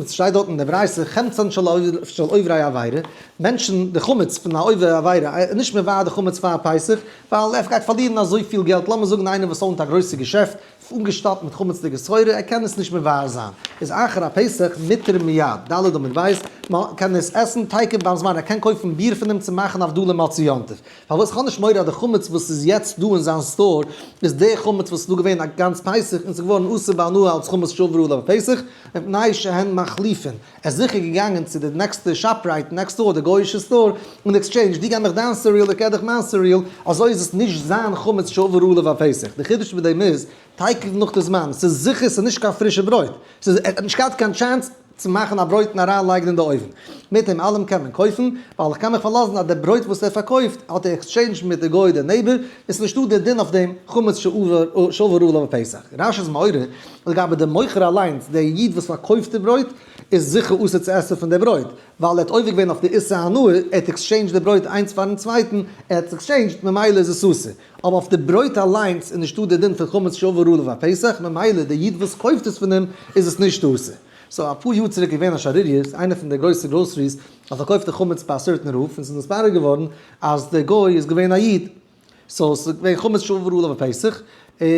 ס'שטייט דארט אין די ברייתא חמצן של עוברי עבירה, מענטשן די חמץ פון א עובר עבירה איז נישט מבער די חמץ פאר פסח, ווייל ער גייט פארלירן אזויפיל געלט, לאמיר זאגן איינער וואס own ט א גרויסע געשעפט אנגעשטאפט מיט חמצ'דיגע סחורה, ער קען עס נישט מבער זיין, איז אחר הפסח מותר מיד, ד' עמוד בית, מען קען עס עסן תיכף ביים זמן, ער קען קויפן ביר פון אים צו מאכן הבדלה מוצאי יום טוב. פארוואס כ'האב נישט מורא אז די חמץ וואס איז יעצט דא אין זיין store איז די חמץ וואס איז דא געווען א גאנץ פסח און ס'איז געווארן אסור בהנאה אלס חמץ שעבר עליו הפסח, מפני שהן מחליפין. ער איז זיכער געגאנגען צו די נעקסטע ShopRite next door, די גוי'אישע store, און exchange, דו געב מיך דיין cereal איך געב דיך מיין cereal, אזוי איז עס נישט זיין חמץ שעבר עליו הפסח. די חידוש מיט דעם איז, תיכף נאך די זמן, ס'איז זיכער ס'איז נישט קיין פרישע ברויט, ס'איז ער האט נישט געהאט קיין chance, צו מאכן א ברויט און אריין לייגן אין די אויוון. מיט דעם אלעם קען מען קויפן, ווייל איך קען מיך פארלאזן אז די ברויט וואס ער פארקויפט האט ער exchange ד מיט די גוי דער neighbor, און ס'איז נישטא די דין אויף דעם חמץ שעבר עליו הפסח. רש"י איז מעורר, לגבי די מוכר אליינס, דער איד וואס פארקויפט די ברויט, איז זיכער אסור צו עסן פון די ברויט, ווייל ער האט עובר געווען אויף די איסור הנאה, ער האט exchange ד די ברויט איינס פארן צווייטן, ער האט עס exchange ד, ממילא איז עס אסור. אבער אויף די ברויט אליינס איז נישטא די דין פון חמץ שעבר עליו הפסח, ממילא די איד וואס קויפט עס פון אים איז עס נישט אסור. so אפאר יאר צוריק איז געווען א שערוריות, איינער פון די גרויסע groceries האט פארקויפט די חמץ ביי א certain רב, און ס'איז נתברר געווארן אז דער גוי איז געווען א איד, so ס'איז געווען חמץ שעבר עליו הפסח, און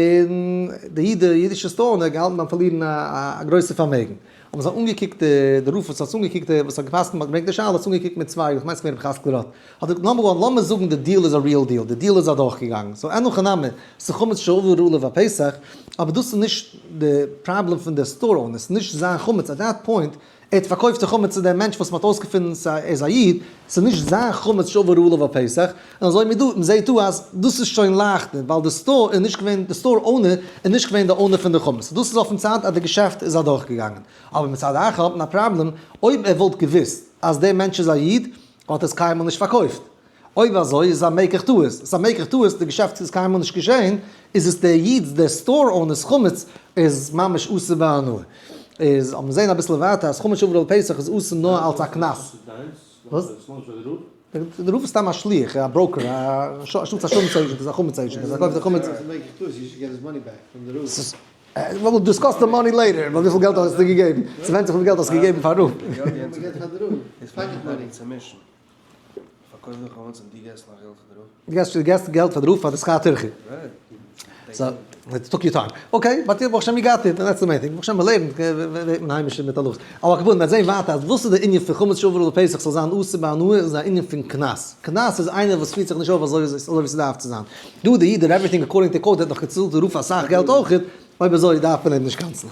די איד, די אידישע store owner האט געהאלטן ביים פארלירן א גרויסע פארמעגן. האבן זיי אנגעקוקט די רב וואס האט אנגעקוקט די וואס האט געפסקנט מ'האט געברענגט די שאלה האט עס אנגעקוקט מיט צוויי איך מיין ס'געווען רבי חזקל ראטה האט געזאגט number one לאמיר זאגן די deal איז א real deal די דיעל איז אדורכגעגאנגען so אין הכי נמי ס'חמץ שעבר עליו הפסח אבער דאס איז נישט די פראבלעם פון די store owner ס'איז נישט זיין חמץ at that point ער האט פארקויפט די חמץ צו דעם מענטש וואס מ'האט אויסגעפונען ס'איז ער איז א איד, ס'איז נישט זיין חמץ שעבר עליו הפסח, און אזוי מיר דא, מ'זעהט דא אז דאס איז שוין לייכטער, ווייל די store איז נישט געווען, די store owner איז נישט געווען די owner פון די חמץ, דאס איז אויפן צד אז די געשעפט איז אדורכגעגאנגען. אבער מצד אחר האט מען א פראבלעם, אויב ער וואלט געוואוסט אז דער מענטש איז א איד, וואלט ער עס קיינמאל נישט פארקויפט. אויב אזוי איז עס א מקח טעות, עס איז א מקח טעות, די געשעפט איז קיינמאל נישט געשען, איז עס דער איד'ס, דער store owner's חמץ איז ממש אסור בהנאה. איז האט מען זעהן אביסל ווייטער אז חמץ שעבר על פסח איז אסור נאר אלס א קנס. וואס? דער רב איז סתם א שליח, א broker, א שטאטס א חמץ agent איז א חמץ agent, אז ער קויפט די חמץ. We'll discuss the money later, ווייל וויפיל געלט האסטו געגעבן? ס'ווענדט זיך וויפיל געלט האסטו געגעבן פארן רב. פארקויף די חמץ און דו געסט נאך געלט פאר די רב. דו געסט געלט פאר די רב פאר די שכר טרחה. So, it took you time. Okay, but ברוך השם you got it, that's the main thing. ברוך השם מ'לערנט, ווערט מען היימיש מיט הלכות. אבער כמובן, מ'וועט זען ווייטער אז וואס איז די ענין פון חמץ שעבר עליו פסח זאל זיין אסור בהנאה איז א ענין פון קנס. קנס איז איינער וואס פירט זיך נישט אויף אזוי ווי ס'דארף צו זיין. דא די איד did everything according to code האט נאך געצאלט די רב אסאך געלט אויכעט, אויב אזוי דארף מען אים נישט קנס'ן.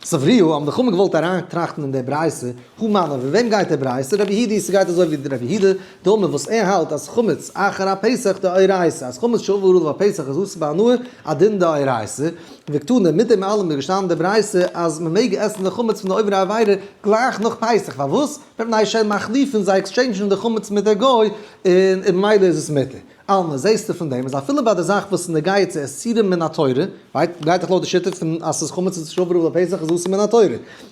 סברוה האבן די חכמים געוואלט אריינטראכטן אין דער ברייתא, הא מני, ווי וועם גייט דער ברייתא? רבי יהודה, ס'גייט אזוי ווי רבי יהודה, דאמר וואס ער האלט אז חמץ אחר הפסח דאורייתא, אז חמץ שעבר עליו הפסח איז אסור בהנאה, א דין דאורייתא, וקתני, מיט דעם אלעם איז געשטאנען די ברייתא אז מ'מעג עסן די חמץ פון די עוברי עבירה גלייך נאך פסח, פארוואס? מפני שהן מחליפין זיי exchange ן די חמץ מיט דער גוי, און ממילא איז עס מותר. אלמא, זעהסטו פון דעם אז אפילו ביי די זאך וואס איז נוגע צו איסורים מן התורה, right, גייט דאך לויט די שיטה פון אז ס'איז חמץ איז שעבר עליו הפסח איז אסור מן התורה,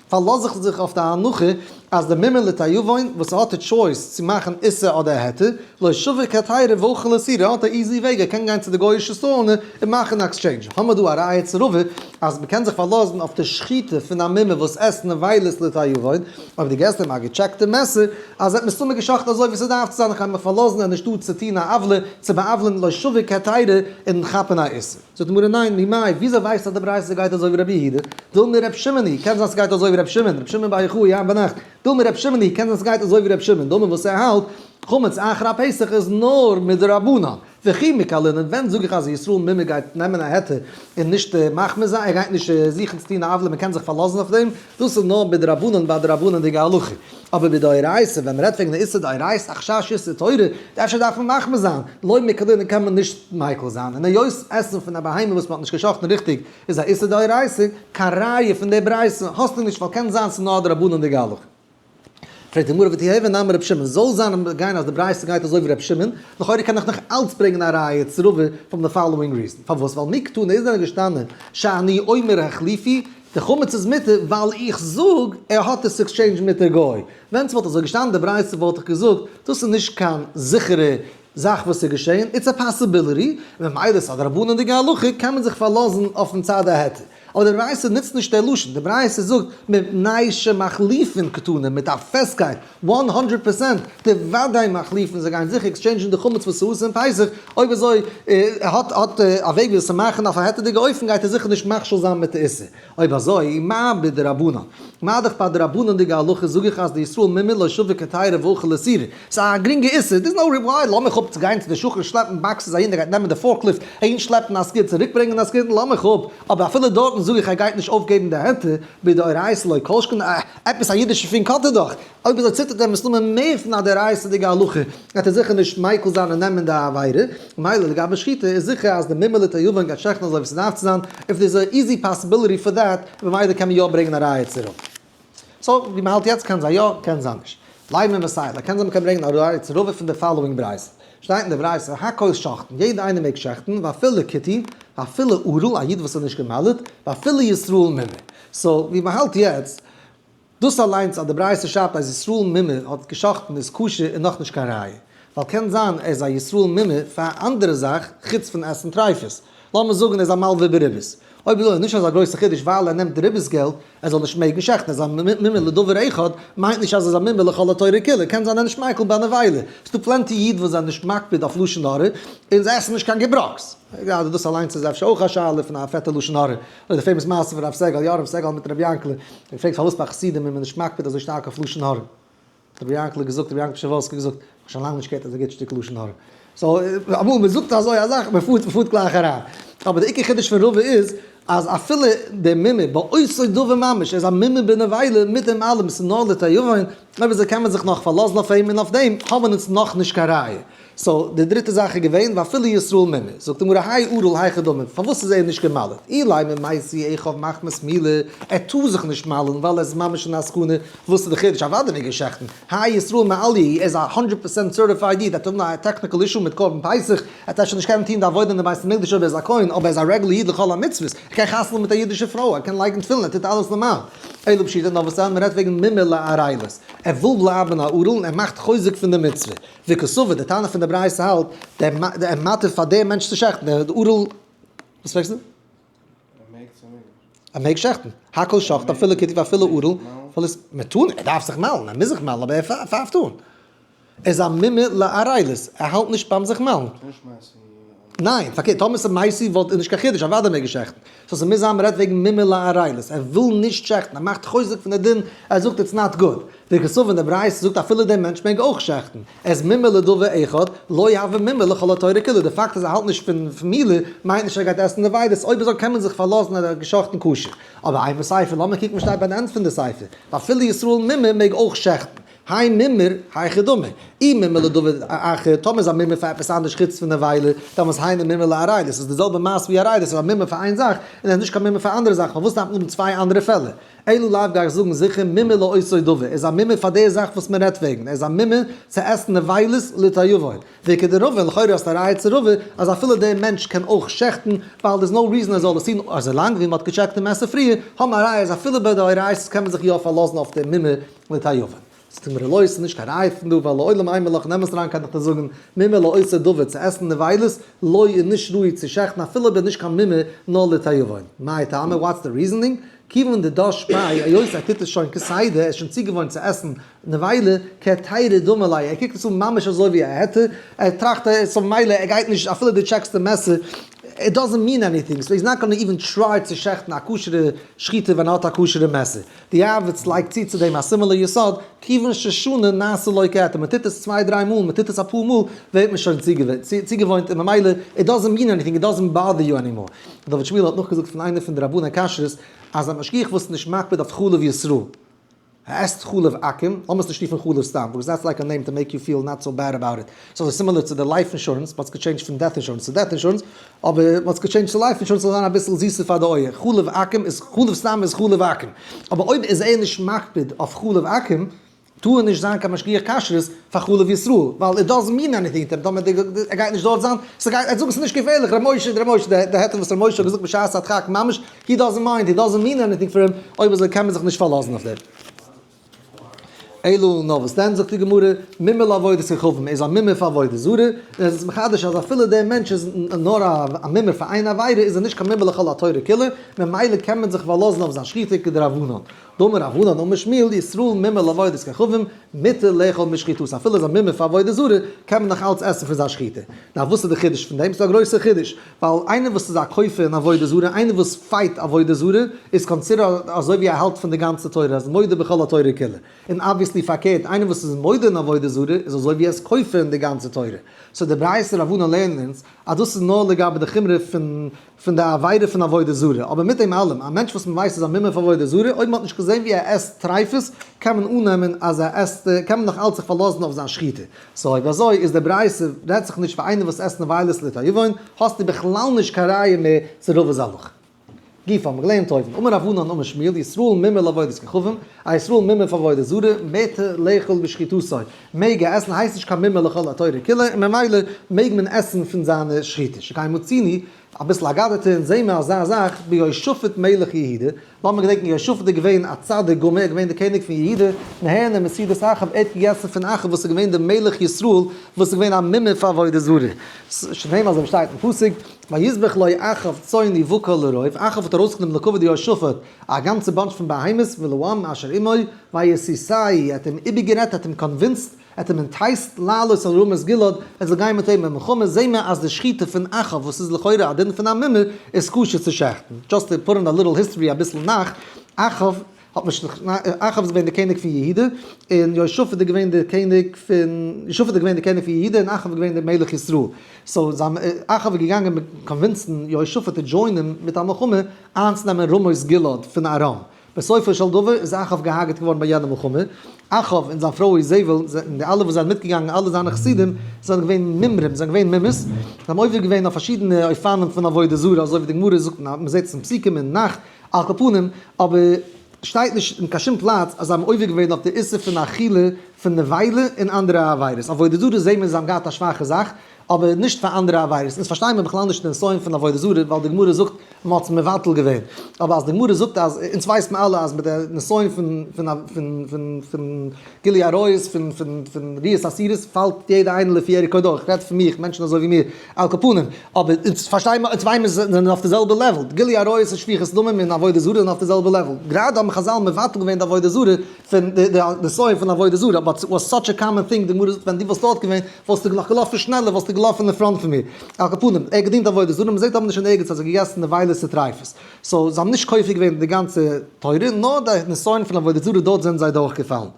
פארלאז איך זיך אויף די הנחה אז די מומר לתיאבון וואס האט די choice צו מאכן איסור אדער היתר, לא שביק היתרא ואכיל איסורא, ער האט א easy וועג ער קען גיין צו די גוי'אישע store און מאכן א exchange. האמער דא א ראיה צו רבא אז מ'קען זיך פארלאזן אויף די שחיטה פון א מומר וואס עסט נבילות לתיאבון, אויב דו געסט אים א געטשעקטע מעסער, אז ער האט מסתמא געשחט אזוי ווי ס'דארף צו זיין, איך גיי מיך פארלאזן ער איז נישטא צו טון א עוולה, צו בא'עוול'ן לא שביק היתרא און כאפן א איסור. זאגט די גמרא ניין, ממאי, וויאזוי ווייסטו אז די ברייתא גייט אזוי ווי רבי יהודה? דילמא ר' שמעון היא, קען זיין ס'גייט אזוי ווי ר' שמעון, ר' שמעון בר יוחאי היינט ביינאכט, דילמא ר' שמעון היא, קען זיין ס'גייט אזוי ווי ר' שמעון, דאמר וואס ער האלט, חמץ אחר הפסח איז נאר מדרבנן, וכי מקלינן, ווען זאג איך אז ישראל מומר גייט נעמען א היתר און נישט מחמיר זיין, ער גייט נישט זוכן צו טון א עוולה, מען קען זיך פארלאזן אויף דעם, דאס איז נאר בדרבנן ביי דרבנן'דיגע הלכה. אבער בדאורייתא, ווען מען רעדט וועגן די איסור דאורייתא, א חשש איסור תורה, אפשר דארף מען מחמיר זיין, לא מקלינן קען מען נישט מיקל זיין, און היות עסן פון א בהמה וואס מען האט נישט גע'שחט'ן ריכטיג איז א איסור דאורייתא, קיין ראיה פון די ברייתא האסטו נישט ווייל קען זיין ס'איז נאר א דרבנן'דיגע הלכה. פרעגט די גמרא ותיהוי נמי רבי שמעון, זאל זיין גיין אז די ברייתא גייט אזוי ווי רבי שמעון, לכאורה קען איך נאך אלץ ברענגען א ראיה צו רבא from the following reason, פארוואס ווייל מי קתני איז דען געשטאנען שאני אומר החליפו, די חמץ איז מותר ווייל איך זאג ער האט עס exchange מיט די גוי, ווען ס'וואלט אזוי געשטאנען די ברייתא וואלט איך געזאגט דאס איז נישט קיין זיכערע זאך וואס איז געשען, it's a possibility, און ממילא ס'איז א דרבנן'דיגע הלכה קען מען זיך פארלאזן אויפן צד ההיתר. אבער די ברייתא נוצט נישט דער לשון, די ברייתא זאגט מפני שמחליפין קתני מיט א פעסטקייט 100 percent, די וודאי מחליפין זיי גייען זיכער exchange ן די חמץ וואס איז אסור אין פסח, אויב אזוי האט האט א וועג ווי עס צו מאכן אויף א היתר'דיגע אופן גייט ער זיכער נישט מכשיל זיין מיט די איסור. אויב אזוי מה בדרבנן? מה דאך ביי דרבנן'דיגע הלכה זאג איך אז די ישראל מומר לא שביק היתרא ואכיל איסורא, ס'איז א גרינגע איסור, there's no why, לאז מיך אפ צו גיין צו די שכן שלעפן boxes אהין, דער גייט נעמען די forklift אהין שלעפן א סקוט צוריק ברענגען א סקוט, לאז מיך אפ, אבער אפילו דארטן זאג איך ער גייט נישט אויפגעבן די היתר, בדאורייתא לא כל שכן, עפעס א אידישע פונק האט ער דאך, אויב אזוי ציטערט ער מסתמא מער פון א דאורייתא'דיגע הלכה, גייט ער זיכער נישט מיקל זיין און נעמען די עבירה, ממילא לגבי שחיטה איז זיכער אז די מומר לתיאבון גייט שעכטן אזוי ווי ס'דארף צו זיין, if there's a easy possibility for that, ממילא קען מען יא ברענגען א ראיה צו רב. So ווי מ'האלט יעצט קען זיין יא, קען זיין נישט. לימא מסייע ליה, קען זיין מ'קען ברענגען א ראיה צו רבא פון די following ברייתא. שטייט אין די ברייתא, הכל שוחטין, יעדער איינער מעג שעכטן, ואפילו כותי, ואפילו ערל, א איד וואס איז נישט גע'מל'ט, ואפילו ישראל מומר. So ווי מ'האלט יעצט, דאס אליינס אז די ברייתא שרייבט אז ישראל מומר האט גע'שחט'ן איז כשר איז נאכנישט קיין ראיה. ווייל קען זיין ער איז א ישראל מומר פאר א אנדערע זאך חוץ פון עסן טריפות. לאמיר זאגן ער איז א מלווה בריבית. אויב אזוי איז נישט אזא גרויסע חידוש ווייל ער נעמט ריבית געלט ער זאל נישט מעגן שעכטן. ער איז א מומר לדבר אחד מיינט נישט אז ער איז א מומר לכל התורה כולה. קען זיין ער איז נישט מיקל ביי נבילה. ס'דא plenty אידן וואס זענען נישט מקפיד אויף לשון הרע און זיי עסן נישט קיין געבראקס. גראדע דאס אליינס איז אפשר אויך א שאלה פון א פעטע לשון הרע. אוי די famous מעשה פון רב סגל, יא רב סגל מיט רבי יענקלע, ער פרעגט פארוואס ביי חסידים איז מען נישט מקפיד אזוי שטארק אויף לשון הרע, האט רבי יענקלע געזאגט, רבי יענקל פשעווארסקער געזאגט, איך האב שוין לאנג נישט געהערט אזא גוט שטיקל לשון הרע. So אמאל מען זאגט אזוי א זאך, מען פארט מען פארט גלייך אריין. אבער די עיקר חידוש פון רבא איז, אז אפילו דער מומר באותו דבר ממש, ער איז א מומר בנבילה, מיט דעם אלעם, ס'איז נאר לתיאבון, אויב אזוי קען מען זיך נאך פארלאזן אויף אים, און אויף דעם האבן אונז נאכנישט קיין ראיה. So, די דריטע זאך איז געווען, ואפילו ישראל מומר. זאגט די גמרא, האי ערל היכי דמי, פארוואס איז ער נישט גע'מל'ט? אילימא מתו אחיו מחמת מילה, ער טאר זיך נישט מל'ן ווייל ער איז ממש אין א סכנה, וואס איז די חידוש? אוודאי מעג ער שעכטן, האי ישראל מעליא, ער איז א הונדרעט percent certified איד, ער האט אן א technical issue מיט קרבן פסח, ער האט אפשר נישט קענען טון די עבודה אין די בית המקדש אויב ער איז א כהן, אבער ער איז א regular איד לכל המצוות, ער קען חתונה האבן מיט א אידישע פרוי, ער קען לייגן תפילין, ער טוט אלעס נארמאל. אלא פשיטא, נאר וואס דען, מען רעדט וועגן מומר לערלות, ער וויל בלייבן א ערל און ער מאכט חוזק פון די מצוה. וקסבר, די תנא פון די ברייתא האלט, דער מתיר פאר דעם מענטש צו שעכטן, דער ערל, וואס פרעגסטו? ער מעג צו מעג נישט? ער מעג שעכטן, הכל שוחטין אפילו כותי ואפילו ערל, אפילו איז, מען טאר נישט, ער דארף זיך מל'ן, ער מוז זיך מל'ן, אבער ער פייפט אן. איז א מומר לערלות, ער האלט נישט ביים זיך מל'ן. ניין, פארקערט, טאמער ס'איז מעשי וואלט איז נישט קיין חידוש, אוודאי מעג ער שעכטן. so ס'מוז זיין מ'רעדט וועגן מומר לערלות, ער וויל נישט שעכטן, ער מאכט חוזק פון די דין, ער זאגט it's not good. די כסוף אין די ברייתא זאגט אפילו דער מענטש מעג אויך שעכטן, ער איז מומר לדבר אחד, לא הוי מומר לכל התורה כולה, די פאקט אז ער האלט נישט פון מילה מיינט נישט ער גייט עסן נבילות, אויב אזוי קען מען זיך פארלאזן אז ער האט געשאכטן כשר. אבער אימא סיפא, לאמיר קוקן וואס שטייט ביי די end פון די סיפא, ואפילו ישראל מומר מעג אויך שעכטן. האי מומר, היכי דמי. אי מומר לדבר אחר, טאמער איז א מומר פאר עפעס אנדערש חוץ פון נבילה, דאמאלס היינו מומר לערלות, ס'איז די זעלבע מעשה ווי ערלות, ס'איז א מומר פאר איין זאך, און ער איז נישט קיין מומר פאר אנדערע זאכן, פארוואס דארף מען האבן צוויי אנדערע פעלער? אלא לאו גיי איך זאגן זיכער מומר לאותו דבר, ער איז א מומר פאר די זאך וואס מען רעדט וועגן, ער איז א מומר צו עסן נבילות לתיאבון. וכדרבא, לכאורה האסטו א ראיה צו רבא אז אפילו דער מענטש קען אויך שעכטן, ווייל there's no reason ער זאל עס טון, אזוי לאנג ווי מען האט געטשעקט די מעשה פריער, האבן א ראיה אז אפילו ביי דאורייתא'ס קען מען זיך יא פארלאזן אויף דעם מומר לתיאבון. זאגט די גמרא לא, ס'איז נישט קיין ראיה פון דא, ווייל לעולם אימא לך אין אמת אריין קען איך דיר זאגן, מומר לאותו דבר צו עסן נבילות, לא איז נישט ראוי צו שעכטן אפילו אויב ער איז נישט קיין מומר נאר לתיאבון. מאי טעמא? what's the reasoning? כיוון דדש ביה, היות ער טוט עס שוין כסדר, ער איז שוין צוגעוואוינט צו עסן נבילה, כהיתרא דמי ליה, ער קוקט עס אן ממש אזוי ווי א היתר, ער טראכט so ממילא ער גייט נישט, אפילו דו טשעקסט די מעסער, it doesn't mean anything, so he's not gonna even try צו שעכטן א כשר'ע שחיטה ווען ער האט א כשר'ע מעסער. די יעבץ לייגט צו צו דעם א similar יסוד, כיוון ששנה נעשה לו כהיתר, מען טוט עס צוויי דריי מאל, מען טוט עס אפאר מאל, ווערט מען שוין צוגעוואוינט און ממילא it doesn't mean anything, it doesn't bother you anymore. דוד שמואל האט נאכגעזאגט פון איינער פון די רבני כשרות אז א משגיח וואס איז נישט מקפיד אויף חלב ישראל, ער עסט חלב עכו"ם, לאמיר עס נישט רופן חלב סתם, because that's like a name to make you feel not so bad about it, ס'איז אזוי similar צו די life insurance, מ'האט עס געטשעינדזשט פון death insurance צו death insurance, אבער מ'האט עס געטשעינדזשט צו life insurance זאל זיין אביסל זיסער פאר די אויער, חלב עכו"ם איז חלב סתם איז חלב עכו"ם, אבער אויב איז ער נישט מקפיד אויף חלב עכו"ם, טאר ער נישט זיין קיין משגיח כשרות פאר חלב ישראל, ווייל it doesn't mean anything to him, טאמער ער גייט נישט דארט זיין, ס'גייט, ער זאגט ס'איז נישט געפערליך, ר' משה, ר' משה, די היתר וואס ר' משה האט געזאגט בשעת הדחק ממש, he doesn't mind, it doesn't mean anything for him, אויב אזוי קען מען זיך נישט פארלאזן אויף דעם. אלא נאר וואס דען זאגט די גמרא, מומר לעבודת כוכבים, ער איז א מומר פאר עבודה זרה, און עס איז מחדש אז אפילו דער מענטש איז נאר א מומר פאר איין עבירה איז ער נישט קיין מומר לכל התורה כולה, ממילא קען מען זיך פארלאזן אויף זיין שחיטה כדרבנן. דאמר רב הונא אמר שמואל, ישראל מומר לעבודת כוכבים, מותר לאכול משחיטתו, אפילו איז א מומר פאר עבודה זרה, קען מען נאך אלץ עסן פון זיין שחיטה. נאר וואס איז די חידוש פון דעם? ס'איז א גרויסער חידוש, ווייל איינער וואס איז א כופר אין עבודה זרה, איינער וואס fight עבודה זרה, איז considered אזוי ווי ער האלט פון די גאנצע תורה, ער איז מודה בכל התורה כולה. און obviously פארקערט, איינער וואס איז מודה אין עבודה זרה, איז אזוי ווי ער איז כופר אין די גאנצע תורה. so די ברייתא רב הונא לערנט אונז, אז דאס איז נאר לגבי די חומרא פון פון די עבירה פון עבודה זרה, אבער מיט דעם אלעם, א מענטש וואס מען ווייסט איז א מומר פאר עבודה זרה, אויב מען האט נישט געזען ווי ער עסט טריפות, קען מען אננעמען אז ער עסט, קען מען נאך אלץ זיך פארלאזן אויף זיין שחיטה. so אויב אזוי איז די ברייתא רעדט זיך נישט פאר איינער וואס עסט נבילות לתיאבון, האסטו בכלל נישט קיין ראיה מער צו רבא'ס הלכה. גופא האבן מיר געלערנט אויבן, אמר רב הונא אמר שמואל, ישראל מומר לעבודת כוכבים, א ישראל מומר פאר עבודה זרה, מותר לאכול בשחיטתו, מעג ער עסן, הייסט נישט קיין מומר לכל התורה כולה, און ממילא מעג מען עסן פון זיינע שחיטה. שכן מצינו, אביסל אגדתא, אונז זעהן מיר אזא זאך ביהושפט מלך יהודה, לאמיר געדענקן יהושפט איז געווען א צדיק גמור, ער איז געווען דער קעניג פון יהודה, נהנה מסעודת אחאב, ער האט געגעסן פון אחאב וואס איז געווען דער מלך ישראל, וואס איז געווען א מומר פאר עבודה זרה, שנאמר אזוי ווי שטייט אין פסוק, ויזבח לו אחאב צאן ובקר לרוב, אחאב האט ארויסגענומען לכבוד יהושפט א גאנצע bunch פון בהמות ולעם אשר עמו, ויסיתהו, ער האט אים איבערגערעדט, ער האט אים convinced, ער האט אים enticed לעלות אל רמות גלעד, ער זאל גיין מיט אים אין מלחמה, זעהן מיר אז די שחיטה פון אחאב וואס איז לכאורה א דין פון א מומר איז כשר צו שעכטן. just to put in a little history אביסל נאך, אחאב האט מען שוין, אחאב איז געווען דער קעניג פון יהודה, און יהושפט איז געווען דער קעניג פון, יהושפט איז געווען דער קעניג פון יהודה און אחאב איז געווען דער מלך ישראל. so זיין, אחאב איז געגאנגען convince ן יהושפט צו join ען מיט א מלחמה איינצונעמען רמות גלעד פון ארם. בסופו של דבר איז אחאב געהארגעט געווארן ביי יענע מלחמה. אחאב און זיין פרוי איזבל און די אלע וואס זענען מיטגעגאנגען אלע זיינע חסידים זענען געווען מומרים, זענען געווען מומרות, זיי האבן עובר געווען אויף פארשידענע אופנים פון עבודה זרה אזוי ווי די גמרא זאגט און מ'זעט עס אין פסוקים אין נ"ך, על כל פנים, אבער שטייט נישט אין קיין שום פלאץ אז זיי האבן עובר געווען אויף די איסור פון אכילה פון נבילה און אנדערע עבירות. עבודה זרה זעהן מיר זיי האבן געהאט א שוואכע זאך, אבער נישט פאר אנדערע עבירות. אונז פארשטייען מיר בכלל נישט די נסיון פון עבודה זרה ווייל די גמרא זאגט מען האט עס מבטל געווען. אבער אז די גמרא זאגט אז אונז ווייסט מיר אלע אז מיט די נסיון פון פון פון פון פון גילוי עריות פון פון פון ראיות אסורות פאלט יעדער איינער לפי ערכו דורך, איך רעד פון מיך, מענטשן אזוי ווי מיר, על כל פנים, אבער אונז פארשטייען מיר, אונז ווייסן מיר זענען אויף די זעלבע level, גילוי עריות און שפיכות דמים און עבודה זרה זענען אויף די זעלבע level, גראדע האבן חזל מבטל געווען די עבודה זרה פון די די נסיון פון עבודה זרה, but it was such a common thing, די גמרא זאגט ווען דו וואלסט דארט געווען וואלסטו נאך געלאפן שנעלער, וואלסטו געלאפן אין front פון מיר, על כל פנים, ער האט געדינט עבודה זרה, מ'זעט אבער נישט אין ערגעץ אז ער האט געגעסן נבילות וטריפות. so זיי האבן נישט כופר געווען די גאנצע תורה, נאר די נסיון פון עבודה זרה דארט זענען זיי דורכגעפאלן.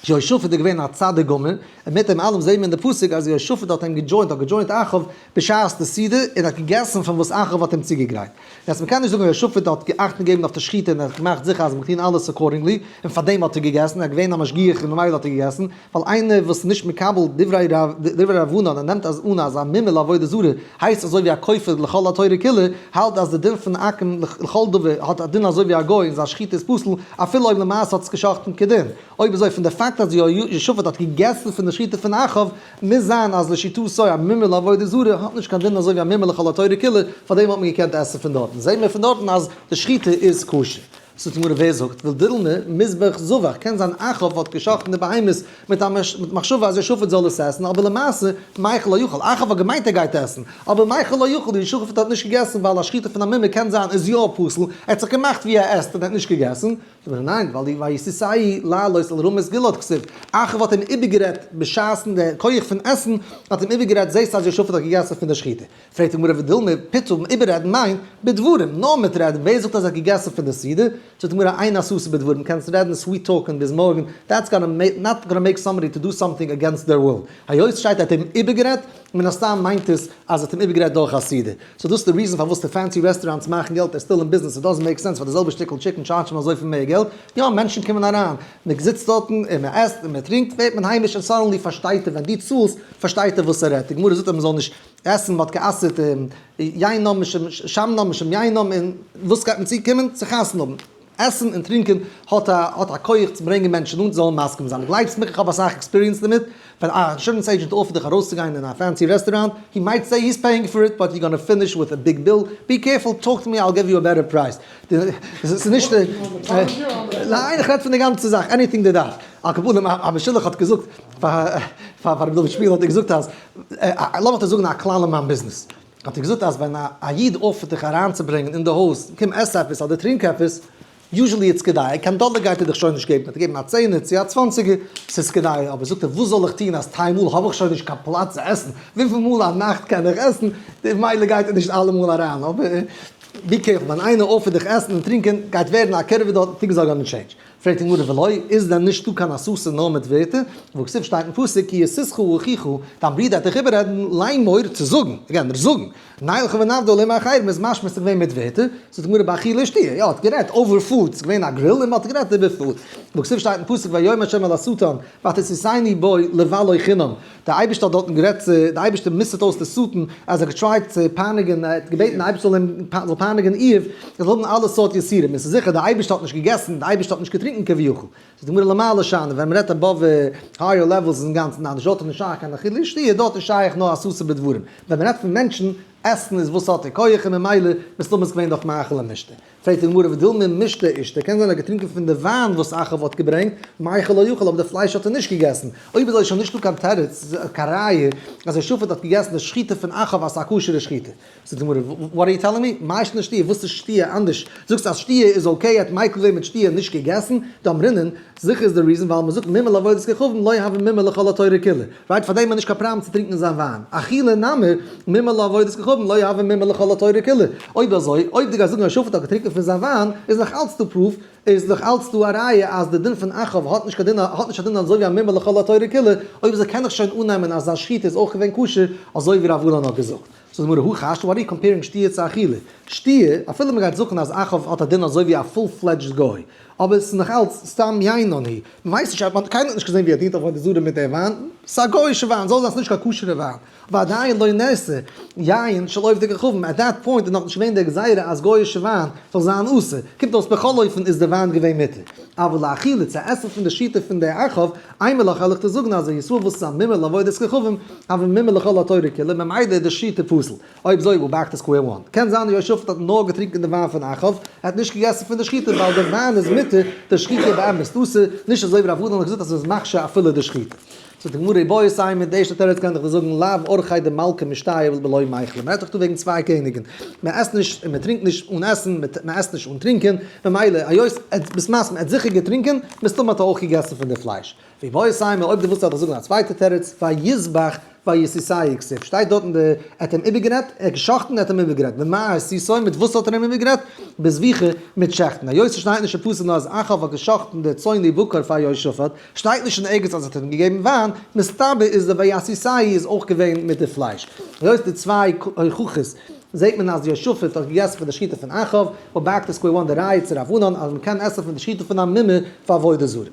יהושפט איז געווען א צדיק גמור, און מיט דעם אלעם זעהן מיר אין די פסוק אז יהושפט האט אים גע join ט, האט גע join ט אחאב בשעת די סעודה און האט געגעסן פון וואס אחאב האט אים צוגעגרייט. יעצט מ'קען נישט זאגן יהושפט האט אכטונג געגעבן אויף די שחיטה און ער האט געמאכט זיכער אז מ'האט געטון אלעס accordingly, און פארדעם האט ער געגעסן, ער איז געווען א משגיח און ממילא האט ער געגעסן, ווייל איינער וואס איז נישט מקבל דברי רבנן און נעמט אז אן אז א מומר לעבודה זרה הייסט אזוי ווי א כופר לכל התורה כולה, האלט אז די דין פון עכו"ם לכל דבר האט א דין אזוי ווי א גוי און זיין שחיטה איז פסול אפילו אויב למעשה האט עס געשחט'ן כדין. אויב אזוי פון די פאקט אז יהושפט האט געגעסן פון די שחיטה פון אחאב מוז זיין אז לשיטתו א מומר לעבודה זרה האט נישט קיין דין אזוי ווי א מומר לכל התורה כולה, פארדעם האט מען געקענט עסן פון דארטן. זעהן מיר פון דארטן אז די שחיטה איז כשר. זאגט די גמרא ווער זאגט ודילמא מזבח זבח, קען זיין אחאב האט געשחט'ן די בהמות מיט א מחשבה אז יהושפט זאל עס עסן, אבער למעשה מיכל לא אכל, אחאב האט געמיינט ער גייט עסן, אבער מיכל לא אכל, יהושפט האט נישט געגעסן ווייל א שחיטה פון א מומר קען זיין איז יא פסול, ער האט זיך געמאכט ווי ער עסט און ער האט נישט געגעסן, זאגט די גמרא ניין, ווייל די ויסיתהו לעלות אל רמות גלעד כתיב, אחאב האט אים איבערגערעדט בשעת'ן די כח פון עסן האט אים איבערגערעדט זעסט אז יהושפט האט געגעסן פון די שחיטה. פרעגט די גמרא ודילמא פיתוי איבעררעדן מיינט בדברים, נאר מיט רעדן, ווער זאגט אז ער האט געגעסן פון די סעודה? זאגט די גמרא אין הסתה בדברים, קענסט רעדן sweet talk ען ביז מארגן, that's gonna not gonna make somebody to do something against their will, היות שטייט ער האט אים איבערגערעדט, מן הסתם מיינט עס אז ער האט אים איבערגערעדט דורך א סעודה, so דאס איז די reason פארוואס די fancy restaurants מאכן געלט, they're still אין ביזנעס, it doesn't make sense פאר די זעלבע שטיקל chicken charge ט מען אזויפיל מער געלט, יא מענטשן קומען אריין, מען זיצט דארטן און מען עסט און מען טרינקט ווערט מען היימיש און suddenly פארשטייט ער ווען דו צאלסט פארשטייט ער וואס ער רעדט, די גמרא זאגט אז מען זאל נישט עסן מ'האט גע'אסר'ט יינם משום שמנם משום יינם און וואס גייט מען צוקומען? צו חתונה האבן. עסן און טרינקען האט א האט א כח צו ברענגען מענטשן נאנט זאלן מסכים זיין. גלייבסט מיך איך האב אסאך experience דערמיט, ווען א insurance agent offer ט דיך ארויסצוגיין אין א fancy רעסטוראנט, he might say he's paying for it but you gonna finish with a big bill, be careful talk to me I'll give you a better price. ס'איז נישט ניין איך רעד פון די גאנצע זאך anything די דארפסט. על כל פנים א משולח האט געזאגט פאר פאר רבי דוד שפירא האט ער געזאגט אז לאמיך דיר זאגן א כלל אין מיין ביזנעס, האט ער געזאגט אז ווען א איד offer ט דיך אריינצוברענגען אין די הויז, קום עס עפעס אדער טרינק עפעס, usually it's כדאי, קיין דאלער גייט ער דיך שוין נישט געבן, ער וועט געבן א צענער צו א צוואנציגער, ס'איז כדאי, אבער זאגט ער וואס זאל איך טון אז טיילמאל האב איך שוין נישט קיין פלאץ צו עסן, וויפיל מאל א נאכט קען איך עסן, מילא גייט ער נישט אלעמאל אריין, אבער be careful, ווען איינער offer ט דיך עסן און טרינקען, גייט ווערן א קירבה דארט, things are gonna change. פרעגט די גמרא ולא, איז דען נישטא קיין הסתה נאר מיט ווערטער? והכתיב שטייט אין פסוק כי יסיתך אחיך, דיין ברודער וועט דיך איבעררעדן, לאמור, צו זאגן, again, זאגן, נלכה ונעבדה אלהים אחרים איז משמע ס'איז געווען מיט ווערטער, זאגט די גמרא באכילה ושתיה, יא, האט גערעדט over food, ס'איז געווען א grill און מ'האט גערעדט איבער food. והכתיב שטייט אין פסוק ויאמר ה' אל השטן ותסיתני בו לבלעו חינם, דער אייבערשטער האט דארטן גערעדט צו, דער אייבערשטער מוסר'ט אויס די שטן אז ער האט גע try ט צו פייניגן, ער האט געבעטן דער אייבערשטער זאל אים זאל פייניגן איוב, ער זאל האבן אלע סארט יסורים, און ס'איז זיכער דער אייבערשטער האט נישט געגעסן, דער אייבערשטער האט נישט געטרינקען כביכול. זאגט די גמרא למעלה שאני, ווען מ'רעדט above higher levels איז אינגאנצן אנדערש, דארט איז נישט שייך קיין אכילה ושתיה, דארט איז שייך נאר הסתה בדברים. ווען מ'רעדט פון מענטשן, עסן איז וואס האט ער כח און ממילא מסתמא איז געווען דאך מאכל ומשתה. פרעגט די גמרא ודילמא משתה אשתה, קען זיין ער האט געטרינקען פון די וויין וואס אחאב האט געברענגט, מיכל לא אכל, אבער די פלייש האט ער נישט געגעסן, אויב אזוי איז שוין נישטא קיין תירוץ, קיין ראיה, אז יהושפט האט געגעסן די שחיטה פון אחאב אז ס'איז א כשר'ע שחיטה. זאגט די גמרא, what are you telling me? מאי שנא שתיה, וואס איז שתיה אנדערש? זאגסט אז שתיה איז okay, האט מיקל געווען מיט שתיה נישט געגעסן, דאמרינן, זיכער איז די reason ווייל מ'זאגט מומר לעבודת כוכבים לא הוי מומר לכל התורה כולה. right פאר דעם איז נישט קיין פראבלעם צו טרינקען זיין וויין. אכילה נמי, מומר לעבודת כוכבים לא הוי מומר לכל התורה כולה. אויב אזוי, אויב דו גייסט זאגן אז יהושפט האט געטרינקען פון זיין וויין, איז נאך אלץ דא proof, איז נאך אלץ דא א ראיה אז די דין פון אחאב האט נישט קיין דין האט נישט א דין אזוי ווי א מומר לכל התורה כולה, אויב אזוי קען איך שוין אננעמען אז זיין שחיטה איז אויך געווען כשר, אזוי ווי רב אילן האט געזאגט. זאגט די גמרא, הכי השתא, what are you comparing שתיה צו אכילה? שתיה, אפילו מען גייט זאגן אז אחאב האט א דין אזוי ווי א full fledged גוי. אבער עס איז נאך אלץ סתם יינן הוא, מען ווייסט נישט, קיינער האט נישט געזען ווי ער דינט עבודה זרה מיט די וויין, ס'איז א גוי'אישע וויין, זאל זיין ס'איז נישט קיין כשר'ע וויין, ועדיין לא נעשה יין של עובדי כוכבים, at that point איז נאכנישט געווען די גזירה אז גוי'אישע וויין זאל זיין אסור, קומט אויס בכל אופן איז די וויין געווען מותר. אבל לאכילה, צו עסן פון די שחיטה פון די אחאב, אימא לך וועל איך דיר זאגן אז א ישראל וואס איז א מומר לעבודת כוכבים, הוי מומר לכל התורה כולה, ממילא איז די שחיטה פסול. אויב אזוי we're back to square one. קען זיין יהושפט האט נאר געטרינקען די וויין פון אחאב, ער האט נישט געגעסן פון די שחיטה ווייל די וויין איז מותר, די שחיטה איז באמת אסור, נישט אזוי ווי רב הונא האט געזאגט אז עס איז מכשיר אפילו די שחיטה. זאגט די גמרא איבעית אימא, די ערשטע תירוץ קען איך דיר זאגן לאו אורחיה דמלכא משתייא בלא מיכלא, מען רעדט דאך דא וועגן צוויי קעניגן, מען עסט נישט און מען טרינקט נישט אן עסן, מען עסט נישט אן טרינקען, ממילא היות ביסט מסכים ער האט זיכער געטרינקען, מסתמא האט ער אויך געגעסן פון די פלייש. ואיבעית אימא, אויב דו ווילסט וועל איך זאגן א צווייטע תירוץ, ויזבח ויסיתהו כתיב, שטייט דארט אין די, ער האט אים איבערגערעדט, ער האט גע'שחט'ן, ער האט אים איבערגערעדט, במה הסיתו, מיט וואס האט ער אים איבערגערעדט? בזביחה, מיט שעכטן, היות עס שטייט נישט אין פסוק נאר אז אחאב האט גע'שחט'ן די צאן ובקר פאר יהושפט, שטייט נישט אין ערגעץ אז ער האט אים געגעבן וויין, מסתבר איז די ויסיתהו איז אויך געווען מיט די פלייש. היות די צוויי הוכחות זעט מען אז יהושפט האט געגעסן פון די שחיטה פון אחאב, we're back to square one די ראיה צו רב ענן אז מען קען עסן פון די שחיטה פון א מומר פאר עבודה זרה.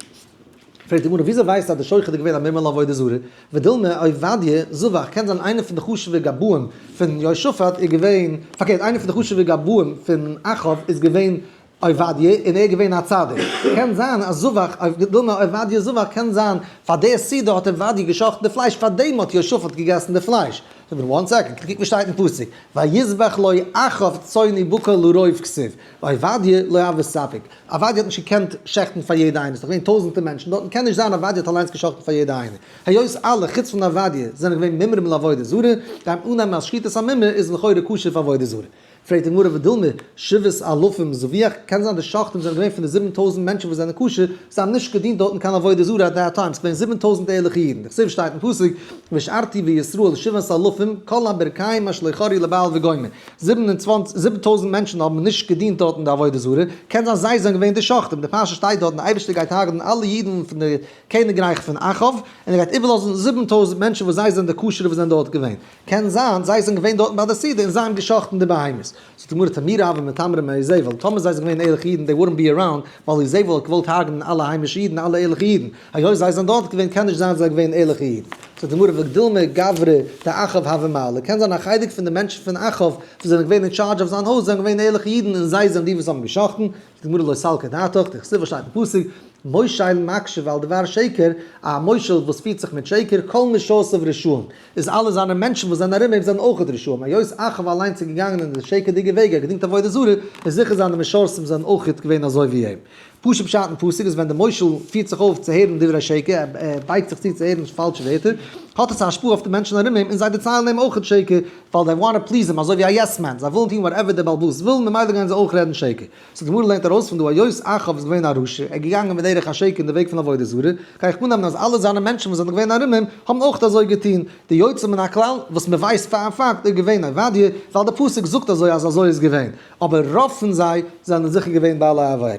פרעגט די גמרא וויאזוי ווייסטו אז די שוחט איז געווען א מומר לעבודה זרה? ודילמא עובדיה זבח, קען זיין איינער פון די חשוב'ע גבאים פון יהושפט איז געווען, פארקערט איינער פון די חשוב'ע גבאים פון אחאב איז געווען עובדיה און ער איז געווען א צדיק, קען זיין אז זבח, ודילמא עובדיה זבח, קען זיין פאר די סעודה האט עובדיה גע'שחט'ן די פלייש פאר דעם האט יהושפט געגעסן די פלייש. זאג מיר one second, קוק וואס שטייט אין פסוק, ויזבח לו אחאב צאן ובקר לרוב כתיב, ועובדיה לא הוה ספק, עובדיה האט נישט געקענט שעכטן פאר יעדע איינער, ס'איז דאך געווען טויזענטער מענטשן דארטן, קען נישט זיין עובדיה האט אליינס געשאכטן פאר יעדע איינער, היות אלע חוץ פון עובדיה זענען געווען מומרים לעבודה זרה, גייט מען אננעמען אז שחיטת המומר איז לכאורה כשר פאר עבודה זרה. פרעגט די גמרא ודילמא שבעת אלפים זביח, קען זיין די שוחטים זענען געווען פון די 7000 מענטשן וואס זענען כשר, זיי האבן נישט געדינט דארטן קיין עבודה זרה at that time, ס'איז געווען 7000 ערליכע אידן, דכתיב שטייט אין פסוק והשארתי בישראל שבעת אלפים כל הברכיים אשר לא כרעו לבעל וגומר, 7000 מענטשן האבן נישט געדינט דארטן די עבודה זרה, קען זיין זיי זענען געווען די שוחטים, די פרשה שטייט דארטן די אייבערשטער גייט הרג'נען אלע אידן פון די קעניגרייך פון אחאב, און ער גייט איבערלאזן 7000 מענטשן וואס זיי זענען די כשר'ע וואס זענען דארט געווען. קען זיין זיי זענען געווען דארטן ביי די סעודה און זיי האבן גע'שחט'ן די בהמות. זאגט די גמרא טמירא הוה מטמרא מאיזבל, טאמער זיי זענען געווען ערליכע אידן they wouldn't be around, ווייל איזבל האט געוואלט הרג'נען אלע היימישע אידן אלע ערליכע אידן, היות זיי זענען דארט געווען קען נישט זיין זיי געווען ערליכע אידן. זאגט די גמרא ודילמא גברי דאחאב הוו מעלי, קען זיין א חלק פון די מענטשן פון אחאב וואס זענען געווען אין טשארדזש אויף זיין הויז זענען געווען ערליכע אידן און זיי זענען די וואס האבן גע'שחט'ן, זאגט די גמרא לא סלקא דעתך, דכתיב וואס שטייט אין פסוק, מושל מקשיב על דבר שקר, א מושל וואס פירט זיך מיט שקר, כל משרתיו רשעים, איז אלע זיינע מענטשן וואס זענען ארום אים זענען אויכעט רשעים, היות אחאב אליינס איז געגאנגען אין די שקר'דיגע וועג, ער האט געדינט עבודה זרה, איז זיכער זיינע משרתים זענען אויכעט געווען אזוי ווי אים. פשוט פשט אין פסוק איז ווען די מושל פירט זיך אויף צו הערן דברי שקר, ער בייגט זיך צו צו הערן פאלשע ווערטער, האט עס א השפעה אויף די מענטשן ארום אים און זיי דערציילן אים אויכעט שקר, ווייל they want to please אים, אזוי ווי א yes man, זיי ווילן טון whatever דער בעל הבית וויל, ממילא גייען זיי אויך רעדן שקר. so די גמרא לערנט ארויס פון דא היות אחאב איז געווען א רשע, ער איז געגאנגען בדרך השקר אין די וועג פון עבודה זרה, גיי איך אננעמען אז אלע זיינע מענטשן וואס זענען געווען ארום אים האבן אויך אזוי געטון, די יוצא מן הכלל וואס מען ווייסט פאר א פאקט איז געווען עובדיה, ווייל די פסוק זאגט אזוי אז אזוי איז געווען, אבער רוב פון זיי זענען זיכער געווען בעלי עבירה.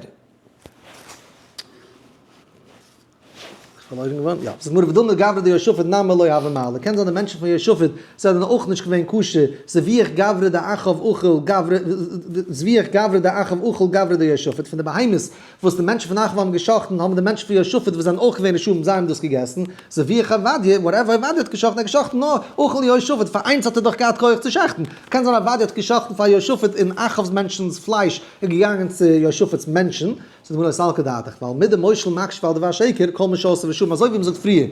פארלוירן געווארן? יא. זאגט גמרא ודילמא גברא דיהושפט נמי לא הוו מעלי, קען זיין די מענטשן פון יהושפט זענען אויך נישט געווען כשר, זביח גברא דאחאב אכל גברא זביח גברא דאחאב אכל גברא דיהושפט, פון די בהמות וואס די מענטשן פון אחאב האבן געשחטן האבן די מענטשן פון יהושפט וואס זענען אויך געווען רשעים זיי האבן דאס געגעסן, זביח עובדיה, whatever עובדיה האט געשחטן, ער האט געשחטן נאר אכל יהושפט, פאר איינס האט ער דאך געהאט כח צו שחט'ן, קען זיין עובדיה האט געשחט'ן פאר יהושפט און אחאב'ס מענטשנ'ס פלייש איז געגאנגען צו יהושפט'ס מענטשן, זאגט די גמרא לא סלקא דעתך, ווייל מדמושל מקשיב על דבר שקר, כל משרתיו רשעים, אזוי ווי מ'זאגט פריער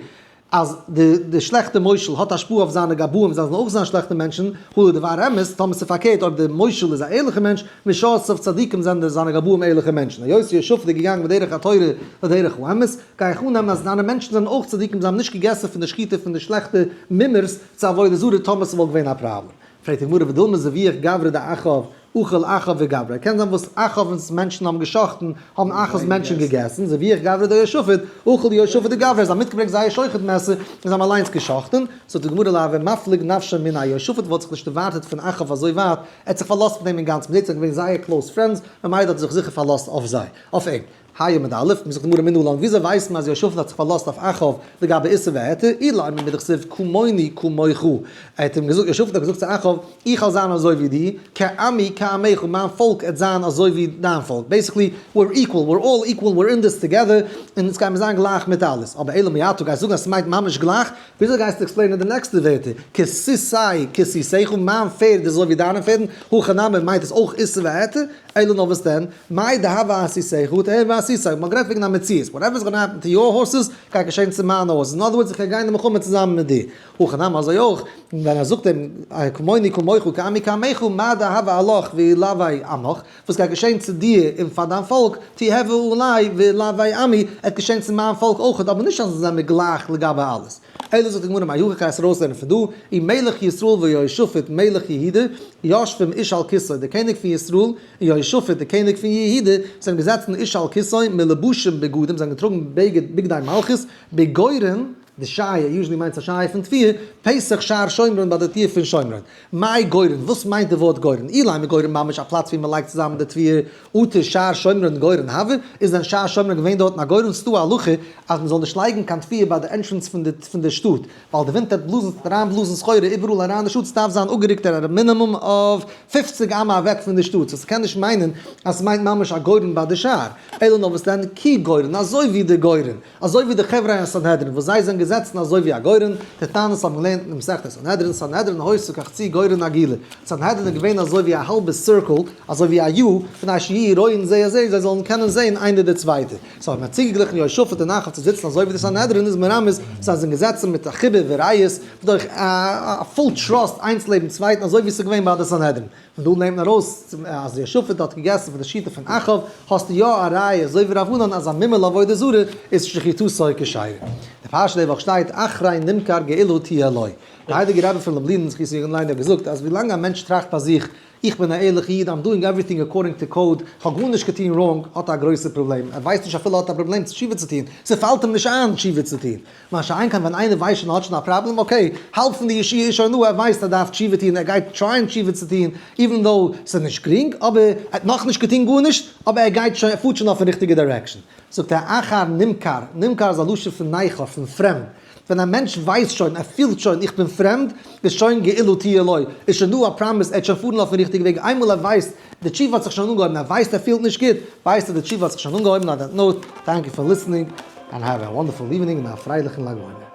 אז די די שלעכטע מושל האט השפעה אויף זיינע גבאים זיי זאלן אויך זיין שלעכטע מענטשן, הא לדבר אמת, טאמער ס'איז פארקערט אויב די מושל איז א ערליכע מענטש, משרתיו צדיקים זענען די זיינע גבאים ערליכע מענטשן, היות יהושפט איז געגאנגען בדרך התורה לדרך האמת, גיי איך אננעמען אז זיינע מענטשן זענען אויך צדיקים זיי האבן נישט געגעסן פון די שחיטה פון די שלעכטע מומר'ס צו עבודה זרה טאמער ס'וואלט געווען א פראבלעם. פרעגט די גמרא ודילמא זביח גברא דאחאב אכל אחאב וגבריה, קען זיין וואס אחאב'נס מענטשן האבן גע'שחט'ן האבן אחאב'ס מענטשן געגעסן, זביח גברא דיהושפט, אכל יהושפט וגבריה, זיי האבן מיטגעברענגט זייער שוחט מעסער און זיי האבן אליינס גע'שחט'ן, זאגט די גמרא לא הוה מפליג נפשיה מיניה, יהושפט וואלט זיך נישט ערווארטעט פון אחאב אזוי ווייט, ער האט זיך פארלאזט מיט אים אינגאנצן, מ'זעט זיי זענען געווען זייער close friends, ממילא האט ער זיך זיכער פארלאזט אויף זיי, אויף אים. ה' עמוד א', מ'זאגט גמרא מנא לן, וויאזוי ווייסט מען אז יהושפט האט זיך פארלאזט אויף אחאב לגבי איסור והיתר, אילימא מדכתיב כמוני כמוך, ער האט אים געזאגט, יהושפט האט געזאגט צו אחאב, איך וועל זיין אזוי ווי דיר, כעמי כעמך, מיין פאלק עט זיין אזוי ווי דיין פאלק, basically, we're equal, we're all equal, we're in this together, און אונז גיימיר זיין גלייך מיט אלעס. אבער אלא מעתה, גייסט זאגן אז ס'מיינט ממש גלייך? וויאזוי גייסטו explain ען די נעקסטע ווערטער? כסוסי כסוסיך, מיין פערד איז אזוי ווי דיינע פערדן, הכא נמי מיינט עס אויך איסור והיתר, אלא נאר וואס דען? מאי דהוה אסוסיך תהוי אסוסי, מ'האט גערעדט וועגן א מציאות, whatever is gonna happen to your horses, גייט געשען צו מיינע horses, in other words איך גיי גיין אין מלחמה צוזאמען מיט דיר. הכא נמי אזוי אויך, ווען ער זאגט אים, כמוני כמוך כעמי כעמך, מה דהוה עלך ועלוי עמך, וואס גייט געשען צו דיר און פאר דיין פאלק, תהוי עלי ועלוי עמי, עט געשען צו מיין פאלק אויך, אבער נישט אז זיי זענען מיר גלייך לגבי אלעס. אלא זאגט די גמרא מאי הכי גייסט ארויסלערנען פון דא, אי מלך ישראל ויהושפט מלך יהודה, יושבים איש על כסאו, דער קעניג פון ישראל און יהושפט דער קעניג פון יהודה, זענען געזעצן איש על כסאו, מלובשים בגדים, זיי האבן געטראגן בגד בגדי מלכות, בגורן, די שייע, usually מיינט עס א שייע פון תבואה, פתח שער שומרון ביי די טיר פון שומרון. מאי גורן, וואס מיינט די ווארט גורן? אילימא גורן ממש א פלאץ ווי מען לייגט צוזאמען די תבואה, אטו שער שומרון גורן הוה, איז דען שער שומרון געווען דארטן א גורן? ס'דא א הלכה אז מען זאל נישט לייגן קיין תבואה ביי די entrance פון די שטאט, ווייל די ווינט וועט בלאזן ס'וועט אריין בלאזן סחורה איבעראל אריין די שטאט, ס'דארף זיין אפגערוקט at a minimum of 50 אמה אוועק פון די שטאט, so ס'קען נישט מיינען אז ס'מיינט ממש א גורן ביי די שער, אלא נאר וואס דען כי גורן, אזוי ווי די גורן. אזוי ווי די חברה אין סנהדרין וואס זיי זענען געזעצן אזוי ווי א גורן, דתנן האבן געלערנט אין מסכת סנהדרין, סנהדרין היתה כחצי גורן עגולה, סנהדרין איז געווען אזוי ווי א האלבע circle, אזוי ווי א U, כדי שיהיו רואין זה את זה, זיי זאלן קענען זען איינער די צווייטע. so האט מען צוגעגליכן יהושפט און אחאב צו זיצן אזוי ווי די סנהדרין איז מרמז, זיי זענען געזעצן מיט א חיבה ורעות, דורך א full trust איינס לעבן צווייטן אזוי ווי עס איז געווען ביי די סנהדרין. פון דא נעמט מען ארויס אז יהושפט האט געגעסן פון די שיטה פון אחאב, האסטו יא א ראיה אזוי ווי רב ענן אז א מומר לעבודה זרה איז שחיטתו כשרה. די פרשה די וואך שטייט אחרי נמכר גאולה תהיה לו. די הייליגע רבי פון לובלין זכותו יגן עלינו האט געזאגט אז ווילאנג א מענטש טראכט ביי זיך איך בין א ערליכע איד I'm doing everything according to code, כ'האב גארנישט געטון wrong, האט א גרויסע פראבלעם, ער ווייסט נישט אפילו ער האט א פראבלעם תשובה צו טון, ס'פאלט אים נישט איין תשובה צו טון. מה שאין כן ווען איינער ווייסט שוין ער האט שוין א פראבלעם, okay, האלב פון די ישועה איז שוין דא, ער ווייסט ער דארף תשובה טון, ער גייט try ען תשובה צו טון, even though ס'איז נישט גרינג, אבער ער האט נאכנישט געטון גארנישט, אבער ער גייט שוין, ער פארט שוין אויפן ריכטיגע direction. זאגט ער, אחר נמכר, נמכר איז א לשון פון ניכר, פון פרעמד. ווען א מענטש ווייסט שוין, ער פילט שוין, איך בין פרעמד, איז שוין גאולה תהיה לו, איז שוין דא א promise, ער וועט שוין פארן אויפן ריכטיגע וועג, איינמאל ער ווייסט, די תשובה האט זיך שוין אנגעהויבן, ער ווייסט ער פילט נישט גוט, ווייסט ער די תשובה האט זיך שוין אנגעהויבן, on that note, thank you for listening, and have a wonderful evening און א פרייליכן לג בעומר.